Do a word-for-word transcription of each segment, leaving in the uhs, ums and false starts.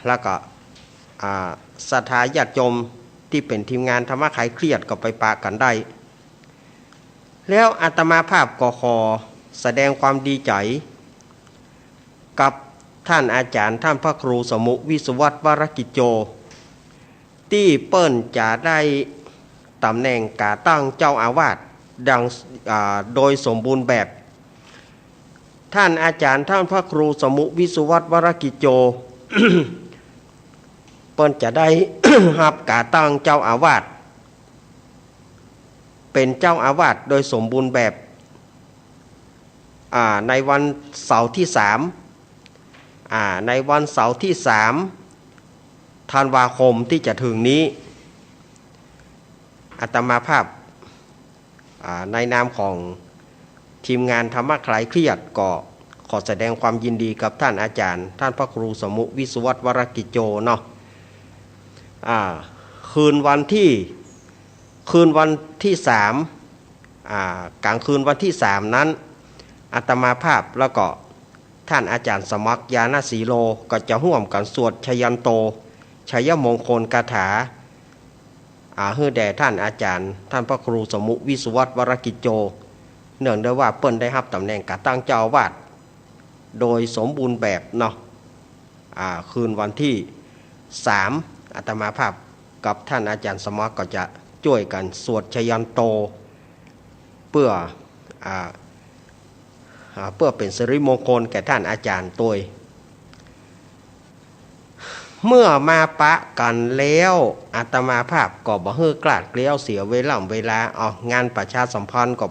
แล้วก็ อ่า ศรัทธาญาติโยมตี้เป๋นทีมงานธรรมะคลายเครียดก็ไปปะกั๋นได้ แล้วอาตมาภาพก็ขอแสดงความดีใจ๋กับต้านอาจ๋ารย์ต้านพระครูสมุห์ วิศวัตร วรกิจโจ ตี้เปิ้นจะได้ต๋ำแหน่งก๋าตั้งเจ้าอาวาสดัง อ่า โดยสมบูรณ์แบบ ต้านอาจ๋ารย์ต้านพระครูสมุห์ วิศวัตร วรกิจโจ เปิ้นจะได้ฮับก๋าตั้งเจ้าอาวาส เป๋นเจ้าอาวาสโดยสมบูรณ์แบบ อ่า ในวันเสาร์ตี้สาม อ่า ในวันเสาร์ตี้สามธันวาคมตี้จะเถิงนี้ อาตมาภาพ อ่า ในนามของทีมงานธรรมะคลายเครียดก็ขอแสดงความยินดีกับต้านอาจ๋ารย์ต้านพระครูสมุห์ วิศวัตร วรกิจโจเนาะ อ่า คืนวันตี้ คืนวันตี้สาม อ่า ก๋างคืนวันตี้สามนั้น อาตมาภาพแล้วก็ต้านอาจ๋ารย์สมัคร ญาณสีโล ก็จะฮ่วมกั๋นสวดชยันโต ชัยมงคลคาถา อ่า หื้อแด่ต้านอาจ๋ารย์ต้านพระครูสมุห์ วิศวัตร วรกิจโจ เนื่องด้วยว่าเปิ้นได้ฮับต๋ำแหน่งก๋าตั้งเจ้าอาวาสโดยสมบูรณ์แบบเนาะ อ่า คืนวันตี้สาม อาตมาภาพกับต้านอาจ๋ารย์สมัครก็จะจ้วยกั๋นสวดชยันโต เปื้อ อ่า อ่า เปื้อเป๋นสิริมงคลแก่ต้านอาจ๋ารย์ตวย เมื่อมาปะกั๋นแล้ว อาตมาภาพก็บ่หื้อคลาดเกลี้ยวเสียเวล่ำเวลา เอา งานประชาสัมพันธ์ก็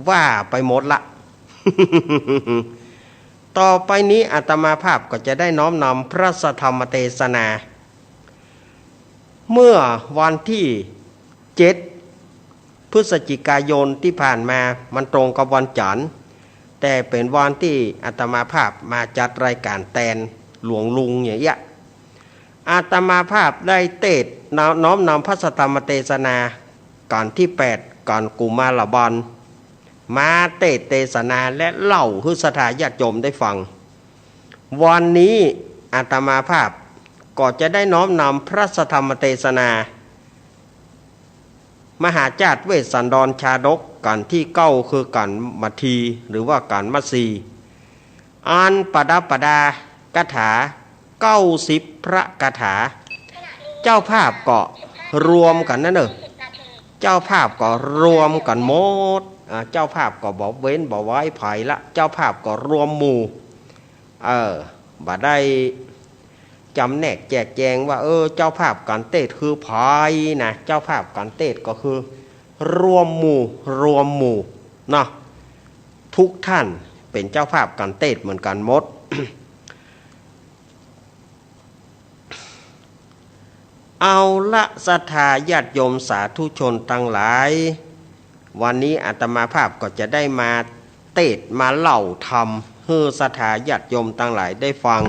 ว่าไปหมดละ ต่อไปนี้อาตมาภาพก็จะได้น้อมนำพระสัทธรรมเตสนา เมื่อวันตี้เจ็ด พฤศจิกายนตี้ผ่านมา มันตรงกับวันจันทร์ แต่เป๋นวันตี้อาตมาภาพมาจัดรายก๋านแตนหลวงลุงอย่างเงี้ย อาตมาภาพได้เตสน์ น้อมนำพระสัทธรรมเตสนา กัณฑ์ตี้แปด กัณฑ์กุมารบาล มาเตสน์เตสนาและเล่าหื้อศรัทธาญาติโยมได้ฟัง วันนี้อาตมาภาพก็จะได้น้อมนำพระสัทธรรมเตสนา มหาจาตุเวสสันดรชาดก กัณฑ์ตี้เก้า คือกัณฑ์มัทที หรือว่ากัณฑ์มัทสี อันประดับประดาคาถาเก้าสิบพระคาถา เจ้าภาพก็รวมกั๋นนะเน่อ เจ้าภาพก็รวมกั๋นหมด อ่า เจ้าภาพก็บ่เว้นบ่ไว้ใผละ เจ้าภาพก็รวมหมู่ เออ บ่ได้จ๋ำแนกแจกแจงว่า เออ เจ้าภาพกัณฑ์เตสน์คือใผนะ เจ้าภาพกัณฑ์เตสน์ก็คือรวมหมู่ รวมหมู่เนาะ ทุกท่านเป๋นเจ้าภาพกัณฑ์เตสน์เหมือนกั๋นหมด เอาละ ศรัทธาญาติโยมสาธุชนตังหลาย วันนี้อาตมาภาพก็จะได้มาเตสน์มาเล่าธรรมหื้อศรัทธาญาติโยมตังหลายได้ฟัง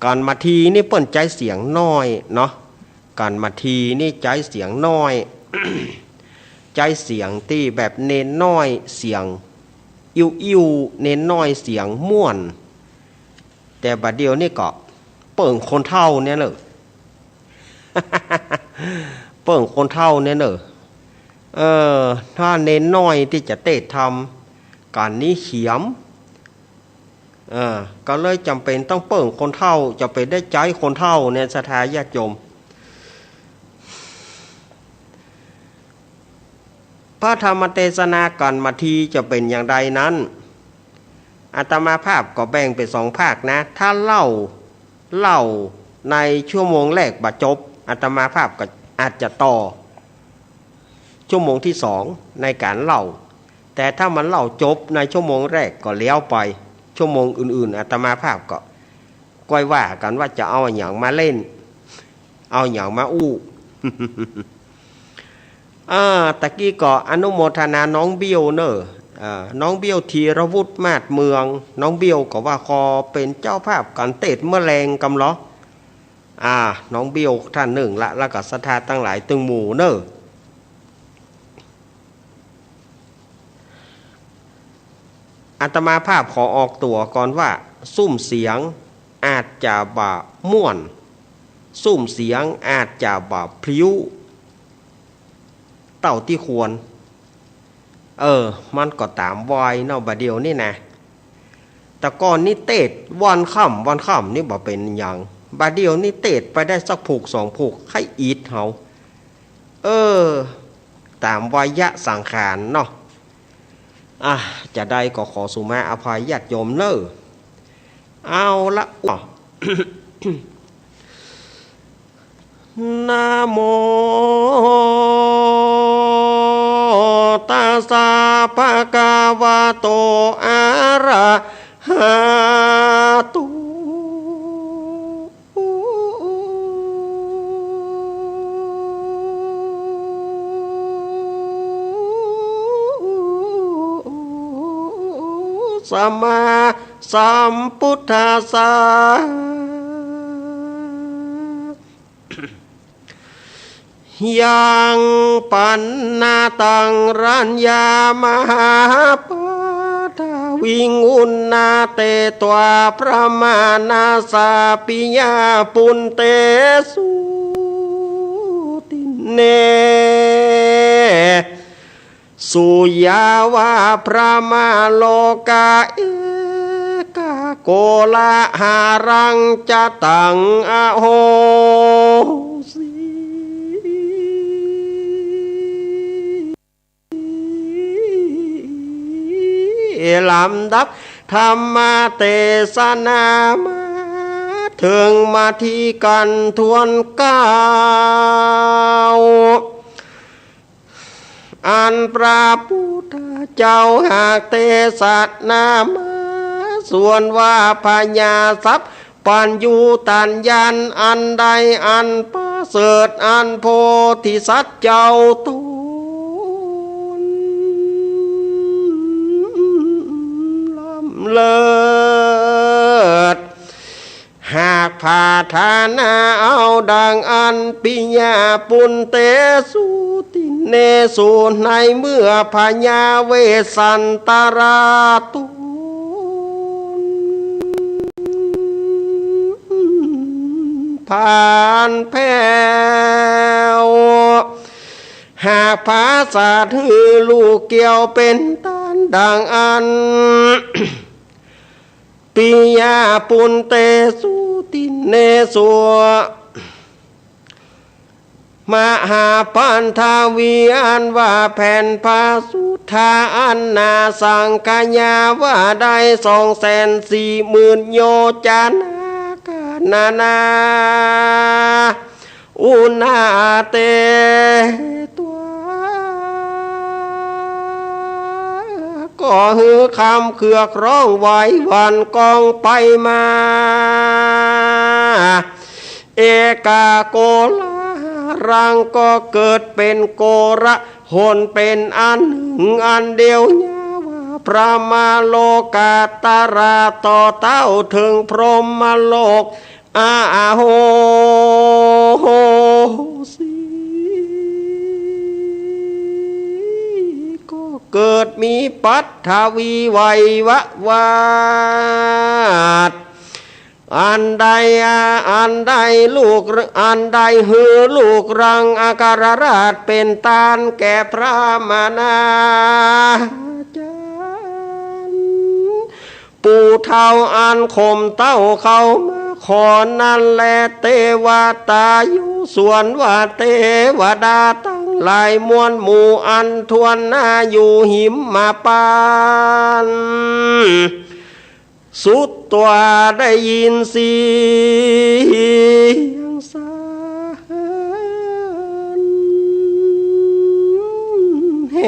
กัณฑ์มัททีนี่เปิ้นใจ๊เสียงน้อยเนาะ กัณฑ์มัททีนี่ใจ๊เสียงน้อย ใจ๊เสียงตี้แบบเน้นน้อย เสียงอิ่วๆ เน้นน้อย เสียงม่วน แต่บ่าเดี่ยวนี่ก็เปิ้งคนเฒ่าเนี่ยเน่อ เปิ้งคนเฒ่าเนี่ยเน่อ เออ ถ้าเน้นน้อยตี้จะเตสน์ธรรม กัณฑ์นี้เขียม เออ ก็เลยจ๋ำเป๋นต้องเปิ้งคนเฒ่า จะไปได้ใจ๊คนเฒ่าเนี่ย ศรัทธาญาติโยม พระธรรมเตสนากัณฑ์มัททีจะเป๋นอย่างใดนั้น อาตมาภาพก็แบ่งเป๋นสองภาคนะ ถ้าเล่า เล่าในชั่วโมงแรกบ่จบ อาตมาภาพก็อาจจะต่อ ชั่วโมงตี้สองในก๋านเล่า แต่ถ้ามันเล่าจบในชั่วโมงแรกก็แล้วไป ชั่วโมงอื่นๆ อาตมาภาพก็ก้อยว่ากั๋นว่าจะเอาอะหยังมาเล่น เอาอะหยังมาอู้ อ่า ตะกี้ก็อนุโมทนาน้องเบี้ยวเน่อ อ่า น้องเบี้ยว ธีรวุฒิ มาศเมือง น้องเบี้ยวก็ว่าขอเป๋นเจ้าภาพกัณฑ์เตสน์เมื่อแลงกำเหรอ อ่า น้องเบี้ยวต้านนึ่งละ แล้วก็ศรัทธาตังหลายตึงหมู่เน่อ อาตมาภาพขอออกตั๋วก่อนว่า ซุ่มเสียง อาจจะบ่ม่วน ซุ่มเสียงอาจจะบ่พลิ้วเต้าตี้ควร เออ มันก็ต๋ามวัยเนาะ บ่าเดี่ยวนี้นะ แต่ก่อนนี้เตศน์วันค่ำ วันค่ำนี่บ่เป๋นหยัง บ่าเดี่ยวนี้เตศน์ไปได้สักผูกสองผูก ใค่อิดเฮา เออ ต๋ามวายะสังขารเนาะ อ่ะ จะใดก็ขอสุมาอภัยญาติโยมเน่อ เอาละ นะโม ตัสสะ ภะคะวะโต อะระหะโต สัมมาสัมพุทธัสสะ ยัง ปัณณะตัง รัญญามหาปาทาวิง อุณณาเตตวา พระมาณาสา ปิยะ ปุณเตสุ ตินเน สุ ยาวะ พระมาโลกา เอกะ โกละหารัง จะตัง อโหสิ ลำดับธรรมเตสนามาเถิงมาตี้กั๋นถ้วนเก๊า อันพระพุทธเจ้าหากเตสนามา ส่วนว่าพญาสัพพัญญูตัญญาณอันใดอันประเสริฐ อันโพธิสัตว์เจ้าต๋นล้ำเลิศ หากปรารถนาเอาดังอั้น ปิยะ ปุณเตสุ ตินเนสุ ในเมื่อพญาเวสสันตราต๋นผ่านแผ้ว หากปราศจากหื้อลูกเกี่ยวเป๋นต้านดังอั้น ปิยะ ปุณเตสุ ตินเนสุ มหาปัณฑวี อันว่าแผ่นพระสุธา อันหนาสังขยาว่าได้สองแสนสี่หมื่นโยจนา กานานา อุณณาเตตวา ก็หื้อคำเคือกฮ้องไหวหวั่นกองไปมา เอกะ โกละหารัง ก็เกิดเป๋นโกลาหลเป๋นอันหนึ่งอันเดียว ยาวะ พรหมโลกาตรา ต่อเต้าเถิงพรหมโลก อโหสิ ก็เกิดมีปัณฑวีไหวหวั่น อันใด อันใดลูก อันใดหื้อลูกรังอัครราชเป๋นต้านแก่พระมหาจารย์ ปู่เฒ่าอันข่มเต้าเขามาขอนั้นแล เตวตาอยู่ส่วนว่าเตวดาตังหลายมวลหมู่อันถ้วนหน้าอยู่หิมปาน สุตวาได้ยินเสียงสรรแห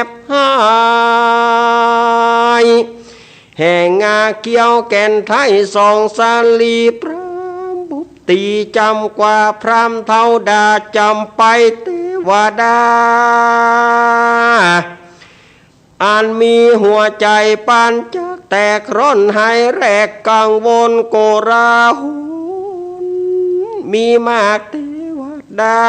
บหาย แห่งงาเกี้ยวแก่นไท้สองสาลี พรามบุตรีจำกว่าพรามเฒ่าด่าจำไป เตวดา อันมีหัวใจ๋ปานจักแตกร้อนหายแหลกกังวลโกลาหลมีมาก เตวดา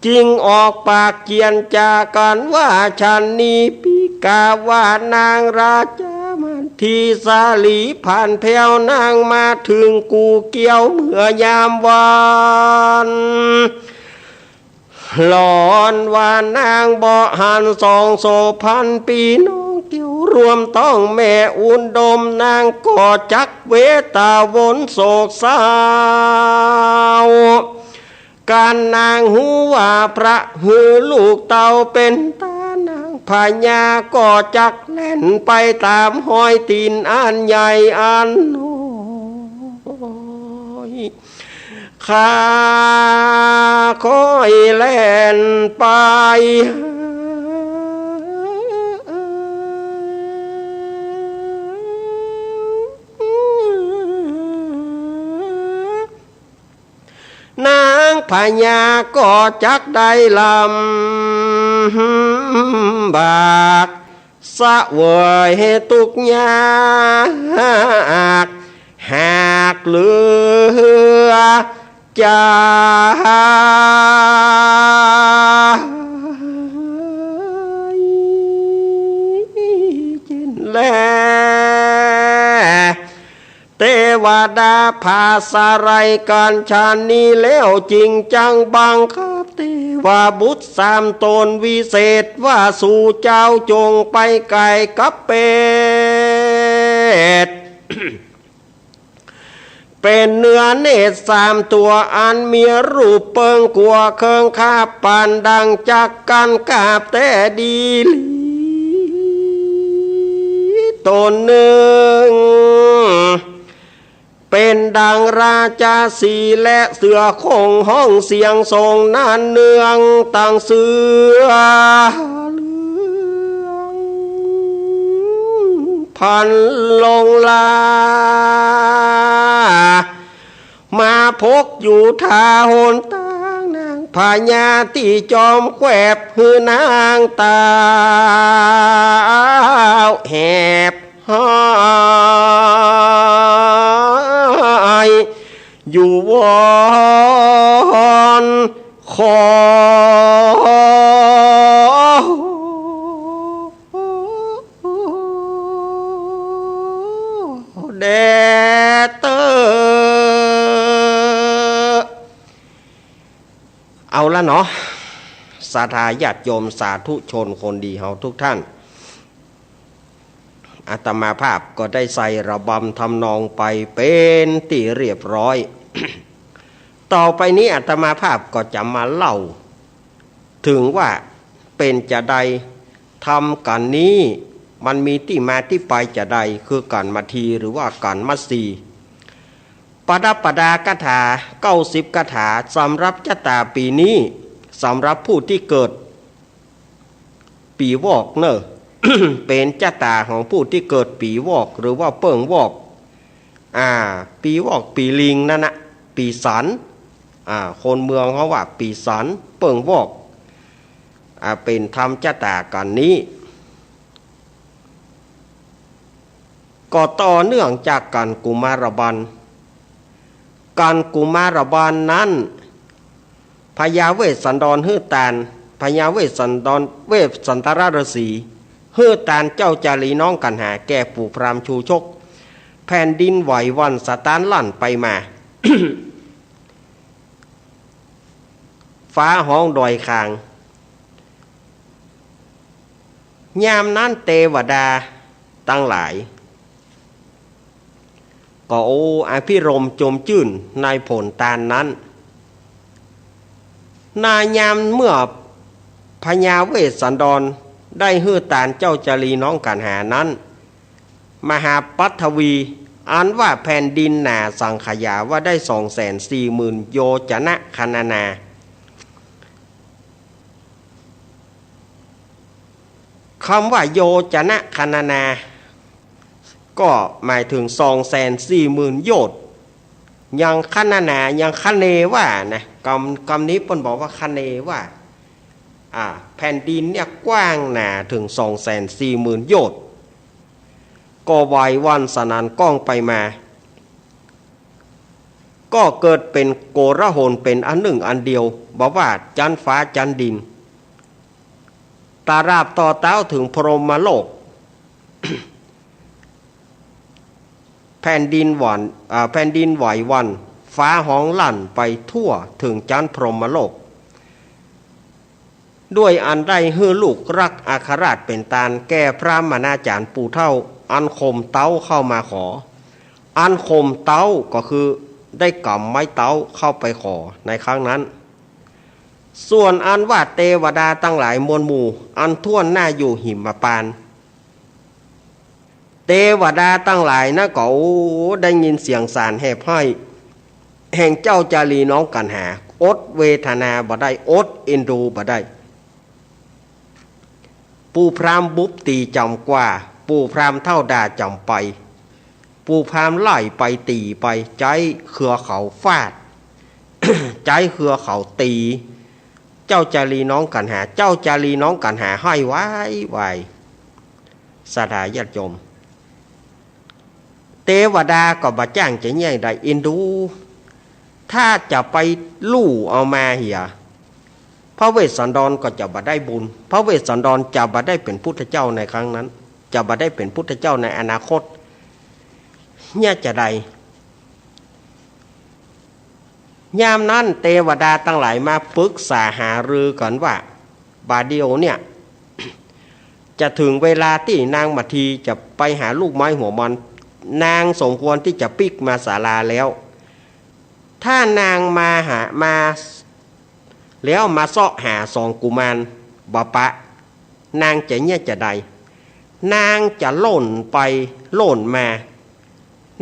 จึงออกปากเจียนจากั๋นว่า ฉันนี้ ปิกะ ว่านางราชามัจ ที่สาลีผ่านแผ้วนางมาเถิงกู่เกี้ยวเมื่อยามวัน หลอนว่านางบ่หันสองโสภณปี้น้องเกี้ยวรวมต้องแม่อุดม นางก็จักเวตาวนโศกเศร้า การนางฮู้ว่าพระหื้อลูกเต้าเป๋นต๋านางพญาก็จักแล่นไปต๋ามฮอยตี๋นอันใหญ่อันน้อย ค่าค่อยแล่นไป นางพญาก็จักได้ลำบาก เสวยตุ๊กข์ยาก หากเหลือใจ๋เจ้นแล เตวดาผาสะไหล่กั๋นฉันนี้แล้ว จึงจักบังคับเตวบุตรสามต๋นวิเศษว่า สูเจ้าจงไปก๋ายกับเปรต เป๋นเนื้อเนตรสามตั๋ว อันมีรูปเปิงกั๋วเคิงคาบ ปานดังจักกั๋นกาบแต๊ดีหลี ต๋นนึ่ง เป๋นดังราชสีห์ และเสือโคร่งฮ้องเสียงส่งนานเนือง ตังเสือเหลืองพันลงลา มาพกอยู่ท่าหนตาง นางพญาตี้จอมแควน หื้อนางเต้าแหบ ไห้อยู่วอนขอแด่เต๊อะ เอาละเนาะ ศรัทธาญาติโยมสาธุชนคนดีเฮาทุกท่าน อาตมาภาพก็ได้ใส่ระบำทำนองไปเป๋นตี้เรียบร้อย ต่อไปนี้อาตมาภาพก็จะมาเล่า เถิงว่าเป๋นจาใด ธรรมกั๋นนี้มันมีตี้มาตี้ไปจาใด คือกั๋นมาทีหรือว่ากั๋นมาสี ปดับปดาคาถาเก้าสิบคาถา สำหรับจะต๋าปี๋นี้ สำหรับผู้ตี้เกิดปี๋วอกเน่อ เป๋นจะต๋าของผู้ตี้เกิดปี๋วอก หรือว่าเปิ้งวอก อ่า ปี๋วอก ปี๋ลิงนั่นนะ ปี๋สัน อ่า คนเมืองเขาว่าปี๋สัน เปิ้งวอก อ่า เป๋นธรรมจะต๋ากั๋นนี้ ก็ต่อเนื่องจากกั๋นกุมารบัณฑ์ กั๋นกุมารบัณฑ์นั้น พญาเวสสันดรหื้อตาน พญาเวสสันดร เวสสันดรฤๅษี หื้อตานเจ้าจารีน้องกัณหาแก่ปู่พราหมณ์ชูชก แผ่นดินไหวหวั่นสะต๊านลั่นไปมา ฟ้าฮ้องดอยคาง ยามนั้นเตวดาตังหลาย ก็โออภิรมย์จมจื้นในผลตานนั้น ในยามเมื่อพญาเวสสันดรได้หื้อตานเจ้าจารีน้องกัณหานั้น มหาปัทวี อันว่าแผ่นดินหนาสังขยาว่าได้สองแสนสี่หมื่นโยจนะคณนา คำว่าโยจนะคณนา ก็หมายเถิงสองแสนสี่หมื่นโยชน์ ยังคณนา ยังคะเนว่านะ กำ กำนี้เปิ้นบอกว่าคะเนว่า อ่า แผ่นดินเนี่ยกว้างหนาเถิงสองแสนสี่หมื่นโยชน์ ก็ไหวหวั่นสนั่นก้องไปมา ก็เกิดเป๋นโกลาหลเป๋นอันนึ่งอันเดียว บ่ว่าจั๊นฟ้าจั๊นดิน ตราบต่อเต๊าเถิงพรหมโลก แผ่นดินหวั่น อ่า แผ่นดินไหวหวั่น ฟ้าฮ้องลั่นไปทั่วเถิงจั๊นพรหมโลก ด้วยอันได้หื้อลูกรักอัครราชเป๋นตานแก่พราหมณาจ๋ารย์ปู่เฒ่า อันข่มเต๊าเข้ามาขอ อันข่มเต๊าก็คือได้ก๋ำไม้เต๊าเข้าไปขอในครั้งนั้น ส่วนอันว่าเตวดาตังหลายมวลหมู่ อันถ้วนหน้าอยู่หิมพานต์ เตวดาตังหลายนั้นก็ โอ้ ได้ยินเสียงสารแหบไห้แห่งเจ้าจารีน้องกัณหา อดเวทนาบ่ได้ อดเอ็นดูบ่ได้ ปู่พราหมณ์บุบตี๋จ๋ำกว่า ปู่พราหมณ์เฒ่าด่าจ๋ำไป ปู่พราหมณ์ไล่ไปตี๋ไป ใจ๊เขือเขาฟาด ใจ๊เขือเขาตี๋ เจ้าจารีน้องกัณหา เจ้าจารีน้องกัณหาไห้วายวาย ศรัทธาญาติโยม เตวดาก็บ่จ้างจะเยียะใด เอ็นดู ถ้าจะไปลู่เอามาเหีย พระเวสสันดรก็จะบ่ได้บุญ พระเวสสันดรจะบ่ได้เป๋นพุทธเจ้าในครั้งนั้น จะบ่ได้เป๋นพุทธเจ้าในอนาคต เยียะจะใด ยามนั้นเตวดาตังหลายมาปึกษาหารือกั๋นว่า บ่าเดี่ยวเนี่ย จะเถิงเวลาตี้นางมัททีจะไปหาลูกไม้หัวมอน นางสมควรตี้จะปิ๊กมาศาลาแล้ว ถ้านางมาหา มา แล้วมาเซาะหาสองกุมารบ่ปะ นางจะเยียะจะใด นางจะล่นไปล่นมา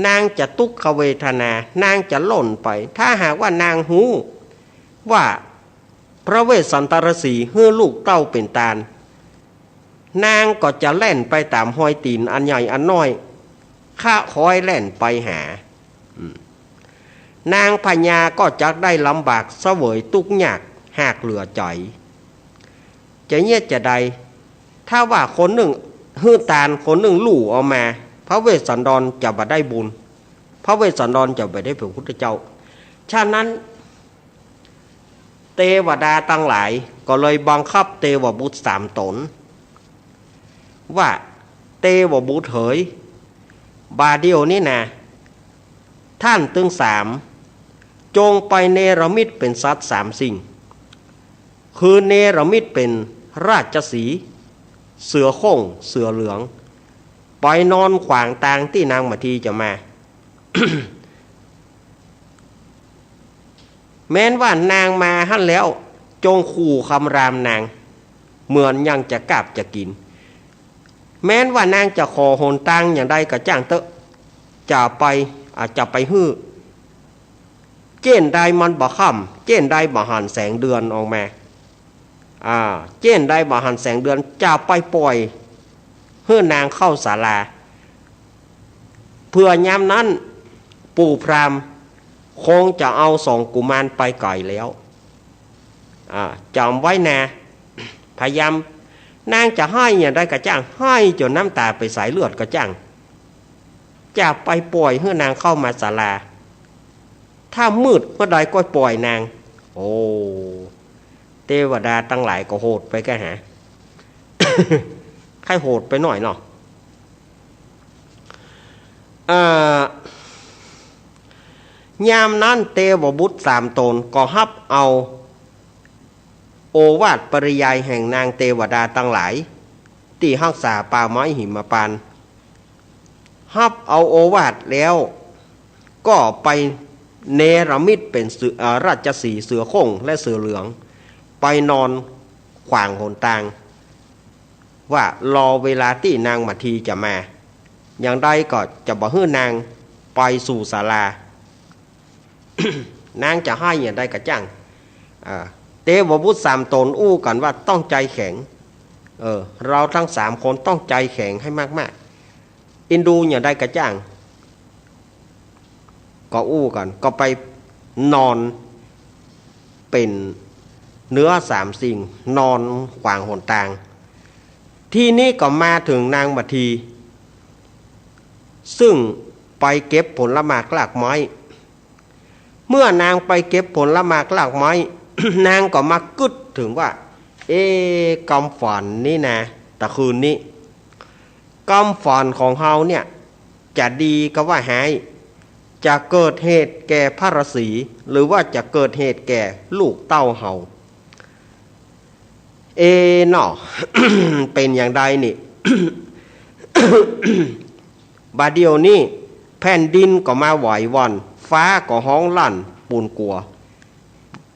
นางจะตุ๊กขเวทนา นางจะล่นไป ถ้าหากว่านางฮู้ว่าพระเวสสันตรสีหื้อลูกเต้าเป๋นตาน นางก็จะแล่นไปต๋ามฮอยตี๋นอันใหญ่อันน้อย คะคอยแล่นไปหา อืม นางพญาก็จะได้ลำบากเสวยตุ๊กข์ยากหากเหลือใจ๋ จะเยียะจะใด ถ้าว่าคนนึ่งหื้อตาน คนนึ่งลู่เอามา พระเวสสันดรจะบ่ได้บุญ พระเวสสันดรจะบ่ได้เป๋นพุทธเจ้า ฉะนั้น เตวดาตังหลายก็เลยบังคับเตวบุตรสามต๋น ว่า เตวบุตรเหย บ่าเดี่ยวนี้นา ต้านตึงสาม จงไปเนรมิตเป๋นสัตว์สามสิ่ง คือเนรมิตเป๋นราชสีห์ เสือโคร่ง เสือเหลือง ไปนอนขวางตางตี้นางมัททีจะมา แม้นว่านางมาหั้นแล้ว จงขู่คำรามนาง เหมือนยังจะกาบจะกิ๋น แม้นว่านางจะขอหนตางอย่างใดก็จ้างเต๊อะ จะไป อ่า จะไปหื้อ เจ้นใดมันบ่ค่ำ เจ้นใดบ่หันแสงเดือนออกมา อ่า เจ้นใดบ่หันแสงเดือน จะไปป่อยหื้อนางเข้าศาลา เผื่อยามนั้นปู่พราหมณ์คงจะเอาสองกุมารไปไก๋แล้ว อ่า จ๋ำไว้นา พยายาม นางจะไห้อย่างใดก็จ้าง ไห้จ๋นน้ำต๋าเป๋นสายเลือดก็จ้าง จะไปป่อยหื้อนางเข้ามาศาลา ถ้ามืดเมื่อใดก็ป่อยนาง โอ้ เตวดาตังหลายก็โหดไปก้าหา ใค่โหดไปหน้อยเนาะ เอ่อ ยามนั้นเตวบุตรสามต๋นก็ฮับเอาโอวาทปริยายแห่งนางเตวดาตังหลาย ตี้ฮักษาป่าไม้หิมพานต์ ฮับเอาโอวาทแล้ว ก็ไปเนรมิตเป๋นเสือ เอ่อ ราชสีห์ เสือโคร่งและเสือเหลือง ไปนอนขวางหนตาง ว่ารอเวลาตี้นางมัททีจะมา อย่างใดก็จะบ่หื้อนางไปสู่ศาลา นางจะไห้อย่างใดก็จ้าง อ่า เตวบุตรสามต๋นอู้กั๋นว่าต้องใจ๋แข็ง เออ เฮาตึงสามคนต้องใจ๋แข็งหื้อมากๆ เอ็นดูอย่างใดก็จ้าง ก็อู้กั๋น ก็ไปนอนเป๋นเนื้อสามสิ่ง นอนขวางหนตาง ทีนี้ก็มาเถิงนางมัทที ซึ่งไปเก็บผลหมากรากไม้ เมื่อนางไปเก็บผลหมากรากไม้ นางก็มากึ๊ดเถิงว่า เอ๊ะ กำฝันนี้นา ตะคืนนี้ กำฝันของเฮาเนี่ย จะดีกาว่าฮ้าย จะเกิดเหตุแก่พระราศี หรือว่าจะเกิดเหตุแก่ลูกเต้าเฮา เอเนาะ เป๋นอย่างใดนี่ บ่าเดี่ยวนี้แผ่นดินก็มาไหวหวั่น ฟ้าก็ฮ้องลั่นปูนกั๋ว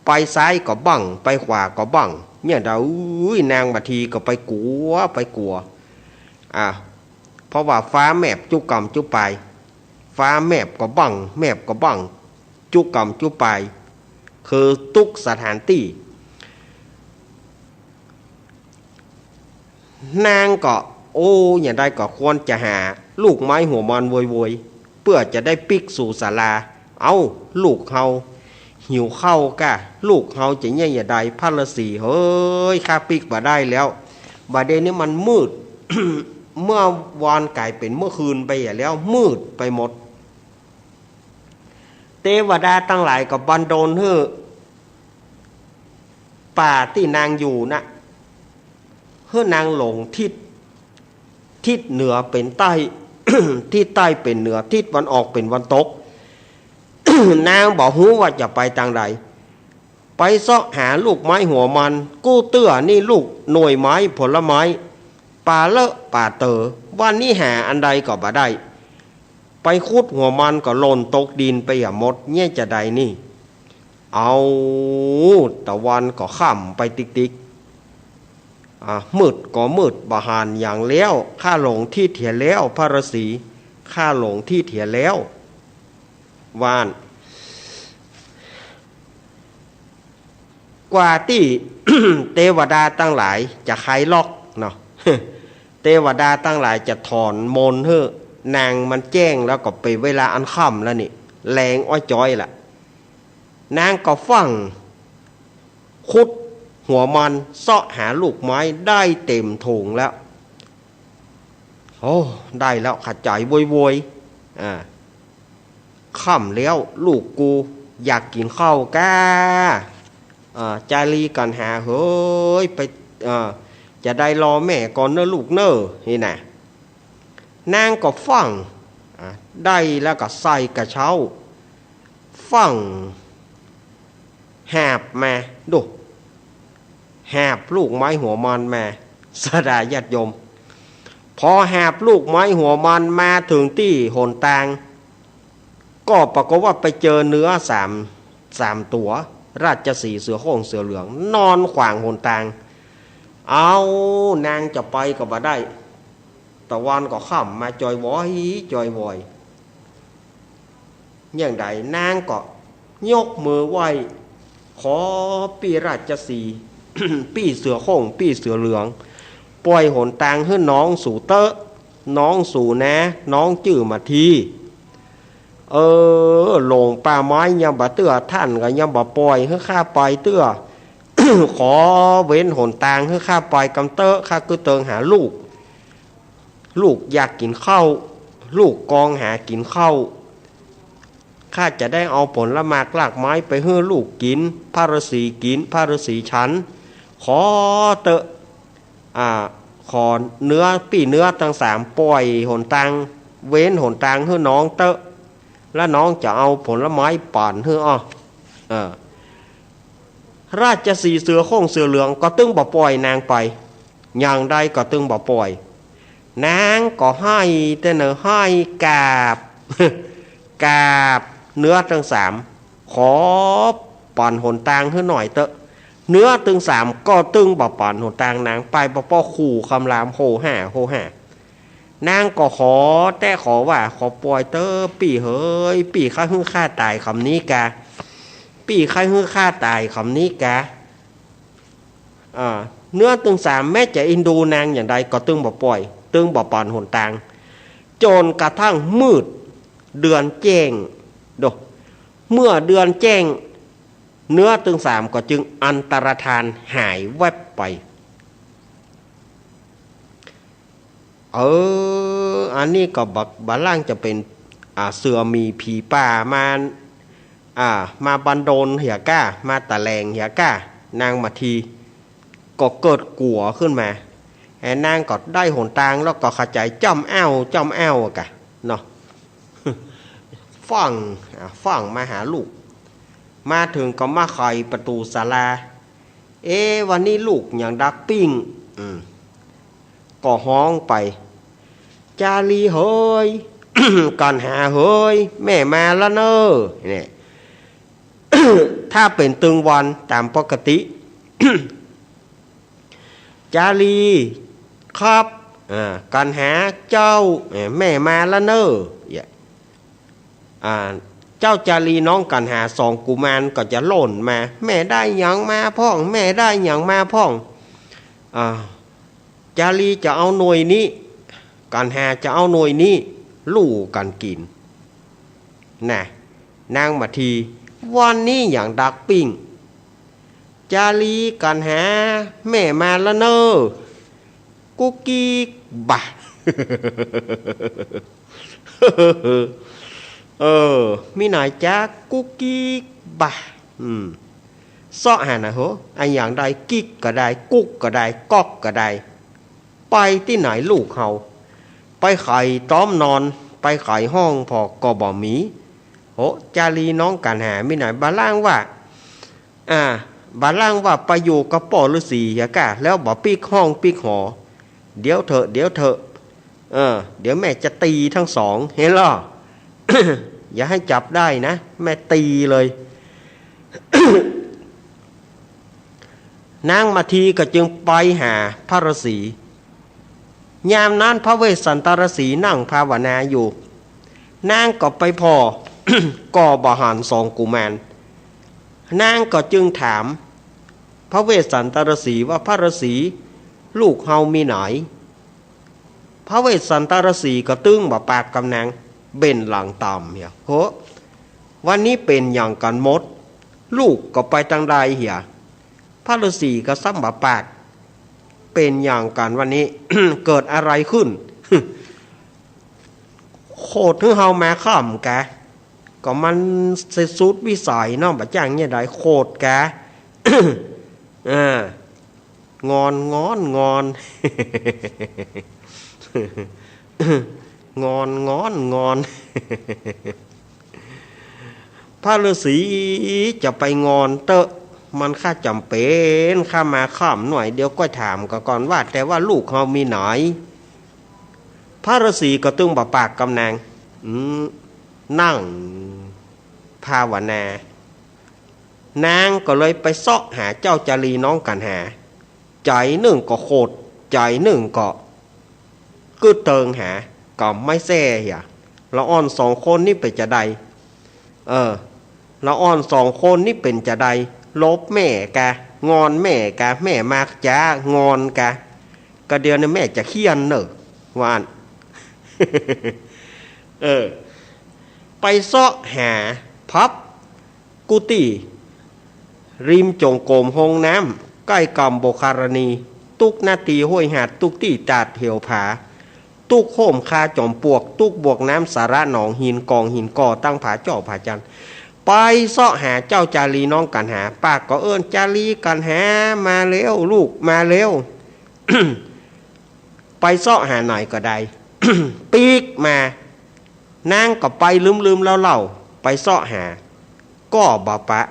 ไปซ้ายก็บั้ง ไปขวาก็บั้ง เนี่ยดา อุ้ย นางมาทีก็ไปกั๋ว ไปกั๋ว อ่ะ เพราะว่าฟ้าแมบจุกำจุปาย ฟ้าแมบก็บั้ง แมบก็บั้ง จุกำจุปาย คือตุ๊กสถานตี้ นางก็ โอ้ อย่างใดก็ควรจะหาลูกไม้หัวมอนโวยๆ เปื้อจะได้ปิ๊กสู่ศาลา เอ้า ลูกเฮาหิวข้าวก้า ลูกเฮาจะเยียะอย่างใด พระราศี เฮ้ย ข้าปิ๊กบ่ได้แล้ว บ่าเดี่ยวนี้มันมืด เมื่อวานก๋ายเป๋นเมื่อคืนไปแล้ว มืดไปหมด เตวดาตังหลายก็บันดลหื้อ ป่าตี้นางอยู่นะ หื้อนางหลงทิศ ทิศเหนือเป๋นใต้ ทิศใต้เป๋นเหนือ ทิศวันออกเป๋นวันตก นางบ่ฮู้ว่าจะไปตางใด ไปเซาะหาลูกไม้หัวมอน กู้เตื้อนี่ลูกหน่วยไม้ผลไม้ ป่าเลอะป่าเต๋อ วันนี้หาอันใดก็บ่ได้ ไปขุดหัวมอนก็หล่นตกดินไปอะหมด เยียะจะใดนี่ เอา ตะวันก็ค่ำไปติ๊กๆ อ่ะ มืดก็มืด บ่หันหยังแล้ว ข้าหลงทิศเหียแล้ว พระราศี ข้าหลงทิศเหียแล้ว ว่าอั้น กว่าตี้ เตวดาตังหลายจะไขล็อกเนาะ เตวดาตังหลายจะถอนมนต์หื้อ นางมันแจ้งแล้วก็เป๋นเวลาอันค่ำแล้วนี่ แลงอ้อยจ้อยละ นางก็ฟั่งขุดหัวมอน เซาะหาลูกไม้ได้เต๋มถุงแล้ว โอ้ ได้แล้ว ขะจ๋ายโวยๆ อ่า ค่ำแล้ว ลูกกูอยากกิ๋นข้าวก้า อ่า จารีกั๋นหา เฮ้ย ไป อ่า จะได้รอแม่ก่อนเน่อลูกเน่อ นี่นะ นางก็ฟั่ง อ่า ได้แล้วก็ใส่กระเช้า ฟั่ง หาบมา ดู หาบลูกไม้หัวมอนมา ศรัทธาญาติโยม พอหาบลูกไม้หัวมอนมาเถิงตี้หนตาง ก็ปรากฏว่าไปเจอเนื้อสาม สามตั๋ว ราชสีห์ เสือโคร่ง เสือเหลือง นอนขวางหนตาง เอา นางจะไปก็บ่ได้ ตะวันก็ค่ำมาจ้อยว้อย จ้อยว้อย อย่างใดนางก็ยกมือไหว้ ขอปี้ราชสีห์ ปี้เสือโคร่ง ปี้เสือเหลือง ป่อยหนตางหื้อน้องสูเต๊อะ น้องสูนะ น้องจื้อมาที เออ หลงป่าไม้ยังบ่เตื้อ ต้านก็ยังบ่ป่อยหื้อข้าไปเตื้อ ขอเว้นหนตางหื้อข้าไปกำเต๊อะ ข้าก็เติงหาลูก ลูกอยากกิ๋นข้าว ลูกกองหากิ๋นข้าว ข้าจะได้เอาผลหมากรากไม้ไปหื้อลูกกิ๋น พระราศีกิ๋น พระราศีฉัน ขอเต๊อะ อ่า ขอเนื้อ ปี้เนื้อตังสามป่อยหนตาง เว้นหนตางหื้อน้องเต๊อะ แล้วน้องจะเอาผลไม้ป๋อนหื้ออ้อ เออ ราชสีห์เสือโคร่งเสือเหลืองก็ตึงบ่ป่อยนางไป อย่างใดก็ตึงบ่ป่อย นางก็ไห้เต๊อะเน่อ ไห้กราบ กราบเนื้อตึงสาม ขอป๋อนหนตางหื้อหน่อยเต๊อะ เนื้อตึงสามก็ตึงบ่ป๋อนหนตางนางไป บ่ปอ ขู่คำรามโฮฮ่า โฮฮ่า นางก็ขอแต๊ขอว่า ขอป่อยเต๊อะปี้เหย ปี้ใค่หื้อข้าต๋ายกำนี้กา ปี้ใค่หื้อข้าต๋ายกำนี้กา อ่า เนื้อตึงสามแม้จะอินดูนางอย่างใดก็ตึงบ่ป่อย ตึงบ่ป๋อนหนตาง จ๋นกระทั่งมืด เดือนแจ้ง ดู เมื่อเดือนแจ้ง เนื้อตึงสามก็จึงอันตรธานหายแวบไป เออ อันนี้ก็บ่ บ่ล่างจะเป๋น อ่า เสือหมีผีป่ามา อ่า มาบันดลเหียก้า มาตะแหลงเหียก้า นางมาที ก็เกิดกั๋วขึ้นมา ไอ้นางก็ได้หนตางแล้วก็ขะจ๋ายจ้ำแอ้ว จ้ำแอ้วอะกะ เนาะ ฟ้อง อ่า ฟ้องมาหาลูก มาเถิงก็มาไขประตู๋ศาลา เอ๊ะ วันนี้ลูกหยังดักปิ้ง อืม ก็ฮ้องไป จารีเหย กัณหาเหย แม่มาแล้วเน่อ เนี่ย ถ้าเป๋นตึงวันต๋ามปกติ จารี ครับ อ่า กัณหา เจ้า เอ่อ แม่มาแล้วเน่อ เนี่ย อ่า เจ้าจารีน้องกัณหาสองกุมารก็จะล่นมา แม่ได้หยังมาพ่อง แม่ได้หยังมาพ่อง อ่า จารีจะเอาหน่วยนี้ กัณหาจะเอาหน่วยนี้ ลู่กั๋นกิ๋น น่ะ นางมาที วันนี้หยังดักปิ้ง จารี กัณหา แม่มาแล้วเน่อ กุ๊กกิ๊กบ่ะ เออ มีหนายจ๊ะ กุ๊กกิ๊กบ่ะ อืม เซาะหาหน่อยเหอะ อะหยังได้ กิ๊กก็ได้ กุ๊กก็ได้ ก๊อกก็ได้ ไปตี้ไหนลูกเฮา ไปไขต๊อมนอน ไปไขห้องผ่อก็บ่มี โห จารีน้องกัณหา มีหนายบ่าล่างว่า อ่า บ่าล่างว่าไปอยู่กับป้อฤๅษีเหียก้า แล้วบ่ปิ๊กห้องปิ๊กหอ เดี๋ยวเถอะ เดี๋ยวเถอะ เออ เดี๋ยวแม่จะตี๋ตึงสอง หันล่อ อย่าหื้อจับได้นะ แม่ตี๋เลย นางมาทีก็จึงไปหาพระฤๅษี ยามนั้นพระเวสสันตฤๅษีนั่งภาวนาอยู่ นางก็ไปผ่อ ก็บ่หันสองกุมาร นางก็จึงถามพระเวสสันตฤๅษีว่า พระฤๅษี ลูกเฮามีไหน พระเวสสันตฤๅษีก็ตึงบ่ปากกับนาง เบ้นหลังต๋ามเหีย โห วันนี้เป๋นหยังกั๋นหมด ลูกก็ไปตังใดเหีย พระฤๅษีก็ซ้ำบ่ปาก เป๋นหยังกั๋นวันนี้ เกิดอะไรขึ้น โขดหื้อเฮามาค่ำกะ ก็มันสุดวิสัยเนาะ บ่จ้างเนี่ยได้โขดกะ เออ งอน งอน งอน งอน งอน งอน พระฤๅษีจะไปงอนเต๊อะ มันข้าจ๋ำเป๋น ข้ามาค่ำหน่อย เดี๋ยวก็ถามก็ก่อนว่า แต่ว่าลูกเฮามีไหน พระฤๅษีก็ตึงบ่ปากกับนาง อืม นั่งภาวนา นางก็เลยไปเซาะหาเจ้าจารีน้องกัณหา ใจ๋นึ่งก็โขด ใจ๋นึ่งก็กึ๊ดเติงหา ก็ไม่แซ่เหีย ละอ่อนสองคนนี้เป๋นจาใด เออ ละอ่อนสองคนนี้เป๋นจาใด หลบแม่กะ งอนแม่กะ แม่มากจ๊ะ งอนกะ กะเดี๋ยวนี้แม่จะเฆี่ยนเน่อ ว่าอั้น เออ ไปเซาะหาพับ กู้ตี้ ริมจ๋งโกมห้องน้ำ ใก้กำโบคารณี ตุ๊กนาตีห้วยหาด ตุ๊กตี้ตาดเหวผา ตุ๊กโฮมคาจ๋อมปวก ตุ๊กบวกน้ำสาระหนองหินกองหินก่อตั้งผาจ้อผาจัน ไปเซาะหาเจ้าจารีน้องกัณหา ปากก็เอิ้น จารี กัณหา มาแล้วลูก มาแล้ว ไปเซาะหาไหนก็ได้ ปิ๊กมา นางก็ไปลืมๆเล่าๆ ไปเซาะหา ก็บ่ปะ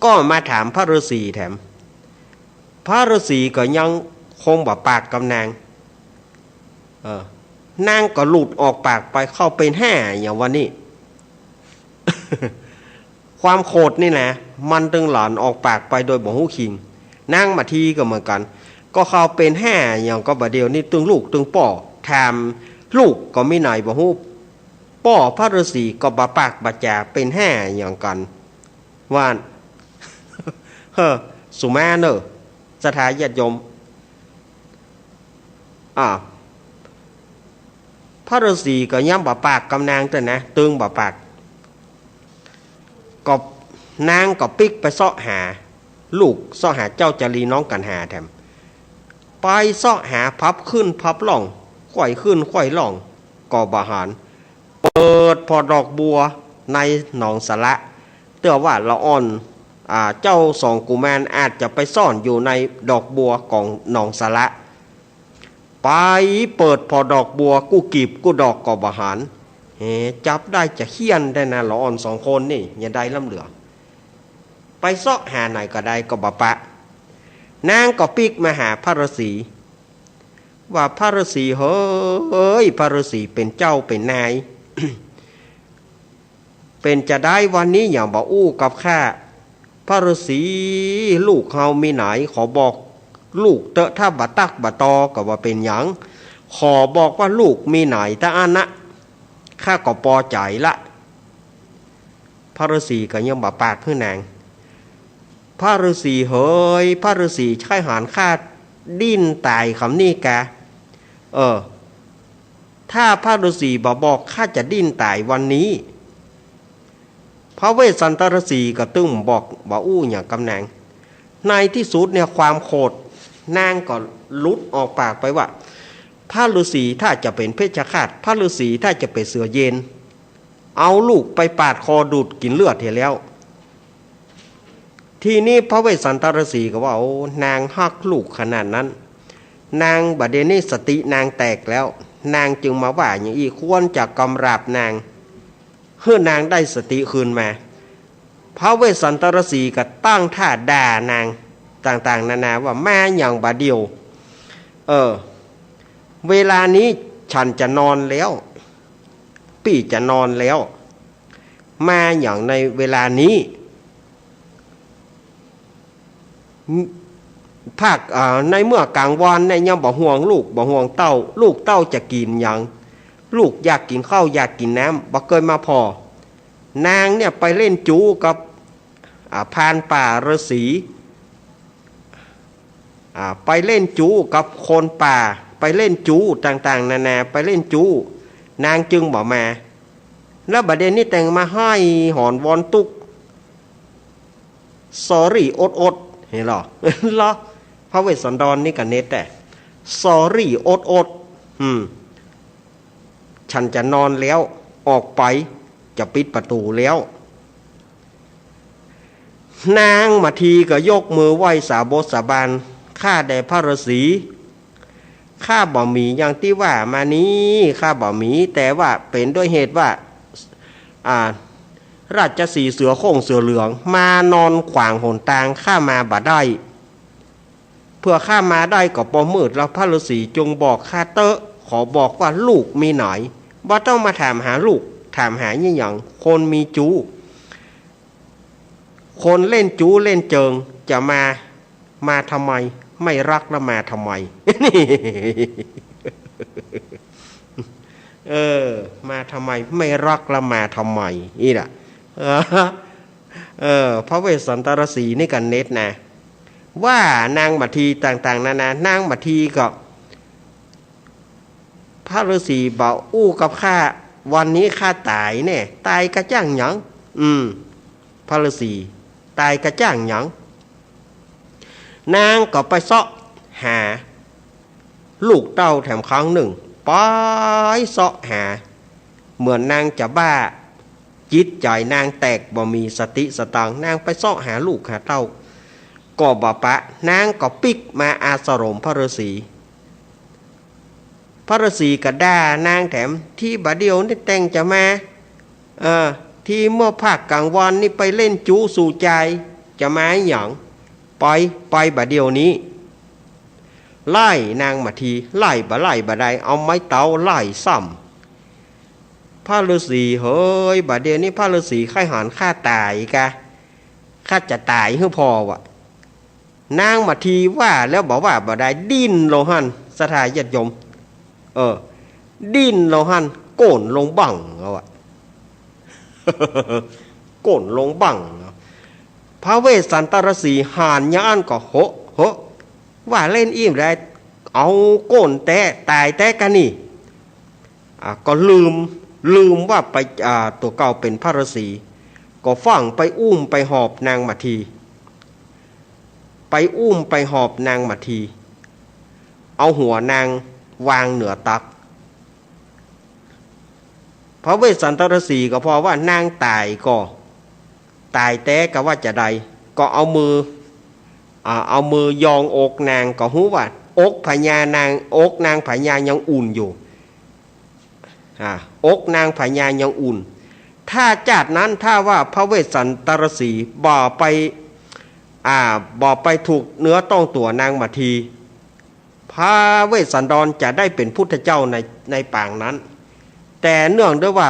ก็มาถามพระฤๅษีแถม พระฤๅษีก็ยังคงบ่ปากกับนาง เออ นางก็หลุดออกปากไป เข้าเป๋นห้าอย่างวันนี้ ความโขดนี่นะ มันตึงหลั่นออกปากไปโดยบ่ฮู้คิง นางมาทีก็เหมือนกั๋น ก็เข้าเป๋นห้าอย่างก็บ่าเดี่ยวนี้ตึงลูกตึงป้อ ถามลูกก็มีไหนบ่ฮู้ ป้อพระฤๅษีก็บ่ปากบ่จ๋า เป๋นห้าอย่างกั๋น ว่าอั้น เฮ้อ สุมาเน่อ ศรัทธาญาติโยม อ่า พระฤๅษีก็ยังบ่ปากกับนางเต๊อะนะ ตึงบ่ปาก ก็นางก็ปิ๊กไปเซาะหาลูก เซาะหาเจ้าจารีน้องกัณหาแถม ไปเซาะหาพับขึ้นพับล่อง ไขว่ขึ้นไขว่ล่อง ก็บ่หัน เปิดผ่อดอกบัวในหนองสาระ เตื้อว่าละอ่อน อ่า เจ้าสองกุมารอาจจะไปซ่อนอยู่ในดอกบัวของหนองสาระ ไปเปิดผ่อดอกบัวกู้กีบกู้ดอกก็บ่หัน เอ จับได้จะเฆี่ยนได้นะ ละอ่อนสองคนนี่ อย่าได้ล้ำเหลือ ไปเซาะหาไหนก็ได้ก็บ่ปะ นางก็ปิ๊กมาหาพระฤๅษี ว่า พระฤๅษีเหย พระฤๅษีเป๋นเจ้าเป๋นนาย เป๋นจาใดวันนี้หยังบ่อู้กับข้า พระฤๅษี ลูกเฮามีไหน ขอบอกลูกเต๊อะ ถ้าบ่ตักบ่ตอก็บ่เป๋นหยัง ขอบอกว่าลูกมีไหนตะอั้นนะ ข้าก็ปอใจ๋ละ พระฤๅษีก็ยังบ่ปากหื้อนาง พระฤๅษีเหย พระฤๅษีใค่หันข้าดิ้นต๋ายกำนี้กา เออ ถ้าพระฤๅษีบ่บอกข้าจะดิ้นต๋ายวันนี้ พระเวสสันตฤๅษีก็ตึงบอกบ่อู้หยังกับนาง ในตี้สุดเนี่ยความโขดนางก็หลุดออกปากไปว่า พระฤๅษีถ้าจะเป๋นเพชฌฆาต พระฤๅษีถ้าจะเป๋นเสือเย็น เอาลูกไปปาดคอดูดกิ๋นเลือดเหียแล้ว ทีนี้พระเวสสันตฤๅษีก็ว่า โอ้ นางฮักลูกขนาดนั้น นางบ่าเดี่ยวนี้สตินางแตกแล้ว นางจึงมาว่าอย่างอี้ ควรจะกำราบนาง หื้อนางได้สติคืนมา พระเวสสันตฤๅษีก็ตั้งท่าด่านางต่างๆ นานาว่า มาหยังบ่าเดี่ยว เออ เวลานี้ฉันจะนอนแล้ว ปี้จะนอนแล้ว มาหยังในเวลานี้ ภาค อ่า ในเมื่อกลางวันเนี่ยยังบ่ห่วงลูกบ่ห่วงเต้า ลูกเต้าจะกิ๋นหยัง ลูกอยากกิ๋นข้าวอยากกิ๋นน้ำ บ่เกยมาผ่อ นางเนี่ยไปเล่นจู๊กับ อ่า พรานป่าฤๅษี อ่า ไปเล่นจู๊กับคนป่า ไปเล่นจู๊ต่างๆ นานา ไปเล่นจู๊ นางจึงบ่มา แล้วบ่าเดี่ยวนี้แตงมาไห้หอนวอนตุ๊กข์ สอรี่อดๆ หันก่อ เหรอ พระเวสสันดรนี่ก็เน็ดแต๊ สอรี่อดๆ อืม ฉันจะนอนแล้ว ออกไป จะปิดประตู๋แล้ว นางมัททีก็ยกมือไหว้สาบงสาบาน ข้าแด่พระฤๅษี ข้าบ่มีอย่างตี้ว่ามานี้ ข้าบ่มี แต่ว่าเป๋นด้วยเหตุว่า อ่า ราชสีห์เสือโคร่งเสือเหลือง มานอนขวางหนตาง ข้ามาบ่ได้ เผื่อข้ามาได้ก็ปอมืดแล้ว พระฤๅษีจงบอกข้าเต๊อะ ขอบอกว่าลูกมีไหน บ่ต้องมาถามหาลูก ถามหายี่หยัง คนมีจู๊ คนเล่นจู๊เล่นเจิง จะมา มาทำไม ไม่รักแล้วมาทำไม เออ มาทำไม ไม่รักแล้วมาทำไม นี่แหละ เออ เออ พระเวสสันตฤๅษีนี่ก็เน็ดนะ ว่านางมัททีต่างๆ นานา นางมัททีก็ พระฤๅษีบ่อู้กับข้า วันนี้ข้าต๋ายแน่ ต๋ายกระจ้างหยัง อืม พระฤๅษี ต๋ายกระจ้างหยัง นางก็ไปเซาะหา ลูกเต้าแถมครั้งนึ่ง ไปเซาะหา เหมือนนางจะบ้า จิตใจ๋นางแตก บ่มีสติสตังค์ นางไปเซาะหาลูกหาเต้า ก็บ่ปะ นางก็ปิ๊กมาอาสรมพระฤๅษี พระฤๅษีก็ด่านางแถม ตี้บ่าเดี่ยวนี้แตงจะมา เออ ตี้เมื่อภาคกลางวันนี้ไปเล่นจู๊สู่จาย จะมาหยัง ไป ไปบ่าเดี่ยวนี้ ไล่นางมัทที ไล่บ่ไล่บ่ได้ เอาไม้เต๊าไล่ซ้ำ พระฤๅษีเหย บ่าเดี่ยวนี้พระฤๅษีใค่หันข้าต๋ายกา ข้าจะต๋ายหื้อผ่อวะ นางมัททีว่าแล้วบ่ว่าบ่ได้ ดิ้นลงหั้น ศรัทธาญาติโยม เออ ดิ้นลงหั้น โก๋นลงบั้งเอาอะ โก๋นลงบั้งเอา พระเวสสันตฤๅษีหันอย่างอั้นก็ โหะ โหะ ว่าเล่นอี้บ่ได้ เอาโก๋นแต๊ ต๋ายแต๊กานี่ อ่ะ ก็ลืม ลืมว่าไป อ่า ตั๋วเก่าเป๋นพระฤๅษี ก็ฟั่งไปอุ้มไปหอบนางมัทที ไปอุ้มไปหอบนางมัทที เอาหัวนางวางเหนือตัก พระเวสสันตฤๅษีก็ผ่อว่านางต๋ายก็ ต๋ายแต๊กาว่าจาใด ก็เอามือ อ่า เอามือยองอกนาง ก็ฮู้ว่าอกผญานาง อกนางผญายังอุ่นอยู่ อ่า อกนางพญายังอุ่น ถ้าจาตินั้นถ้าว่าพระเวสสันตรสีบ่ไป อ่า บ่ไปถูกเนื้อต้องตั๋วนางมาที พระเวสสันดรจะได้เป๋นพุทธเจ้าใน ในปางนั้น แต่เนื่องด้วยว่า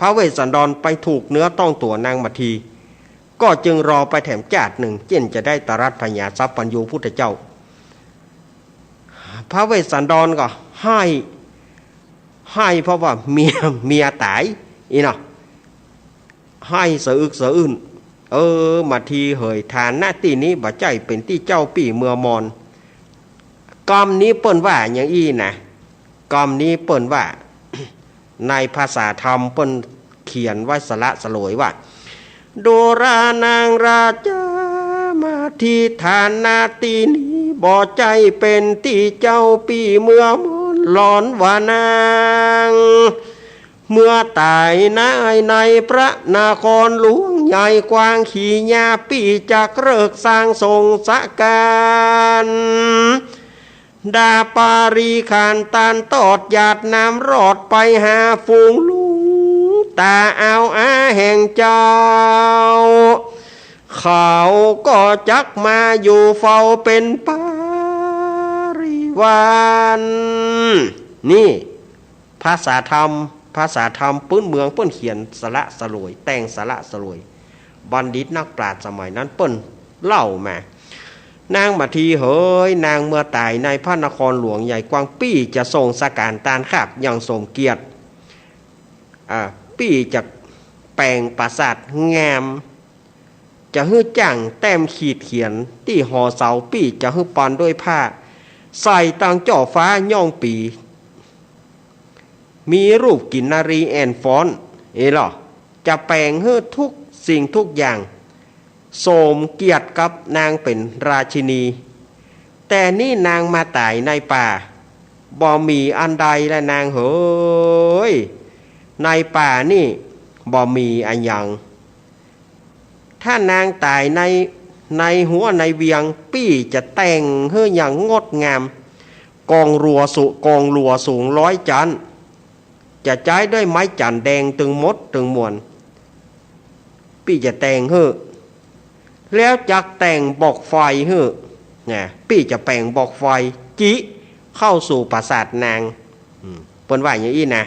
พระเวสสันดรไปถูกเนื้อต้องตั๋วนางมาที ก็จึงรอไปแถมจาตินึ่ง เจ้นจะได้ตรัสผญาสัพพัญญูพุทธเจ้า พระเวสสันดรก็ไห้ ไห้เพราะว่าเมีย เมียต๋าย อี้เนาะ ไห้สะอึกสะอื้น เออ มาทีเหย ฐานะตี้นี้บ่ใจ้เป๋นตี้เจ้าปี้เมือมอน กำนี้เปิ้นว่าอย่างอี้นะ กำนี้เปิ้นว่า ในภาษาธรรมเปิ้นเขียนไว้สละสลวยว่า ดูรานังราชา มาที ฐานะตี้นี้บ่ใจ้เป๋นตี้เจ้าปี้เมือมอน หลอนว่านาง เมื่อต๋ายใน ในพระนครหลวงใหญ่กว้างขีญา ปี้จักเริกสร้างสงฆ์สะก๋าน ดาปาริขารตานตอดหยาดน้ำรอดไปหาฝูงลุง ต๋าเอาอาแห่งเจ้า เขาก็จักมาอยู่เฝ้าเป๋นปริวาร นี่ ภาษาธรรม ภาษาธรรมปื๊นเมืองเปิ้นเขียนสละสลวย แต่งสละสลวย บัณฑิตนักปราชญ์สมัยนั้นเปิ้นเล่ามา นางมาทีเหย นางเมื่อต๋ายในพระนครหลวงใหญ่กว้าง ปี้จะส่งสก๋านตานคาบอย่างสมเกียรติ อ่า ปี้จะแป๋งปราสาทงาม จะหื้อจ้างแต้มขีดเขียนตี้หอเสา ปี้จะหื้อปอนด้วยผ้า ใส่ตังจ้อฟ้าย้องปี มีรูปกินนารีแอ่นฟ้อน เอลอ จะแป๋งหื้อทุกสิ่งทุกอย่าง สมเกียรติกับนางเป๋นราชินี แต่นี่นางมาต๋ายในป่า บ่มีอันใดละนางเหย ในป่านี่บ่มีอะหยัง ถ้านางต๋ายใน ในฮั้วในเวียง ปี้จะแต่งหื้ออย่างงดงาม กองหลัวสุ กองหลัวสูงร้อยจั๊น จะใจ๊ด้วยไม้จันแดงตึงหมดตึงมวล ปี้จะแต่งหื้อ แล้วจักแต่งบอกไฟหื้อ นะ ปี้จะแป๋งบอกไฟ จิเข้าสู่ปราสาทนาง อืม เปิ้นว่าอย่างอี้นะ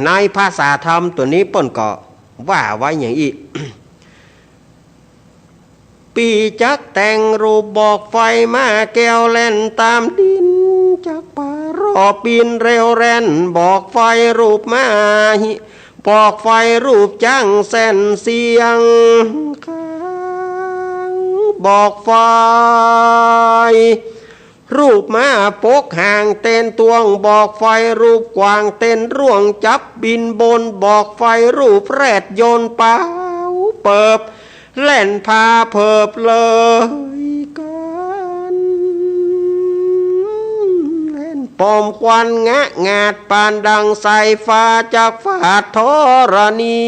ในภาษาธรรมตั๋วนี้เปิ้นก็ว่าไว้อย่างอี้ ปี้จักแต่งรูปบอกไฟม้าแก้วแล่นต๋ามดิน จักปารอปิ้นเร็วแล่นบอกไฟรูปม้าหิ บอกไฟรูปจ๊างแส่นเสียงคาง บอกไฟ รูปม้าปกหางเต้นตวง บอกไฟรูปกวางเต้นร่วงจับบินบน บอกไฟรูปแรดยนต์ปาวเปิบ แล่นพาเผิบเลยกั๋น แล่นปอมควันงะงาดปานดังสายฟ้าจักฟาดธรณี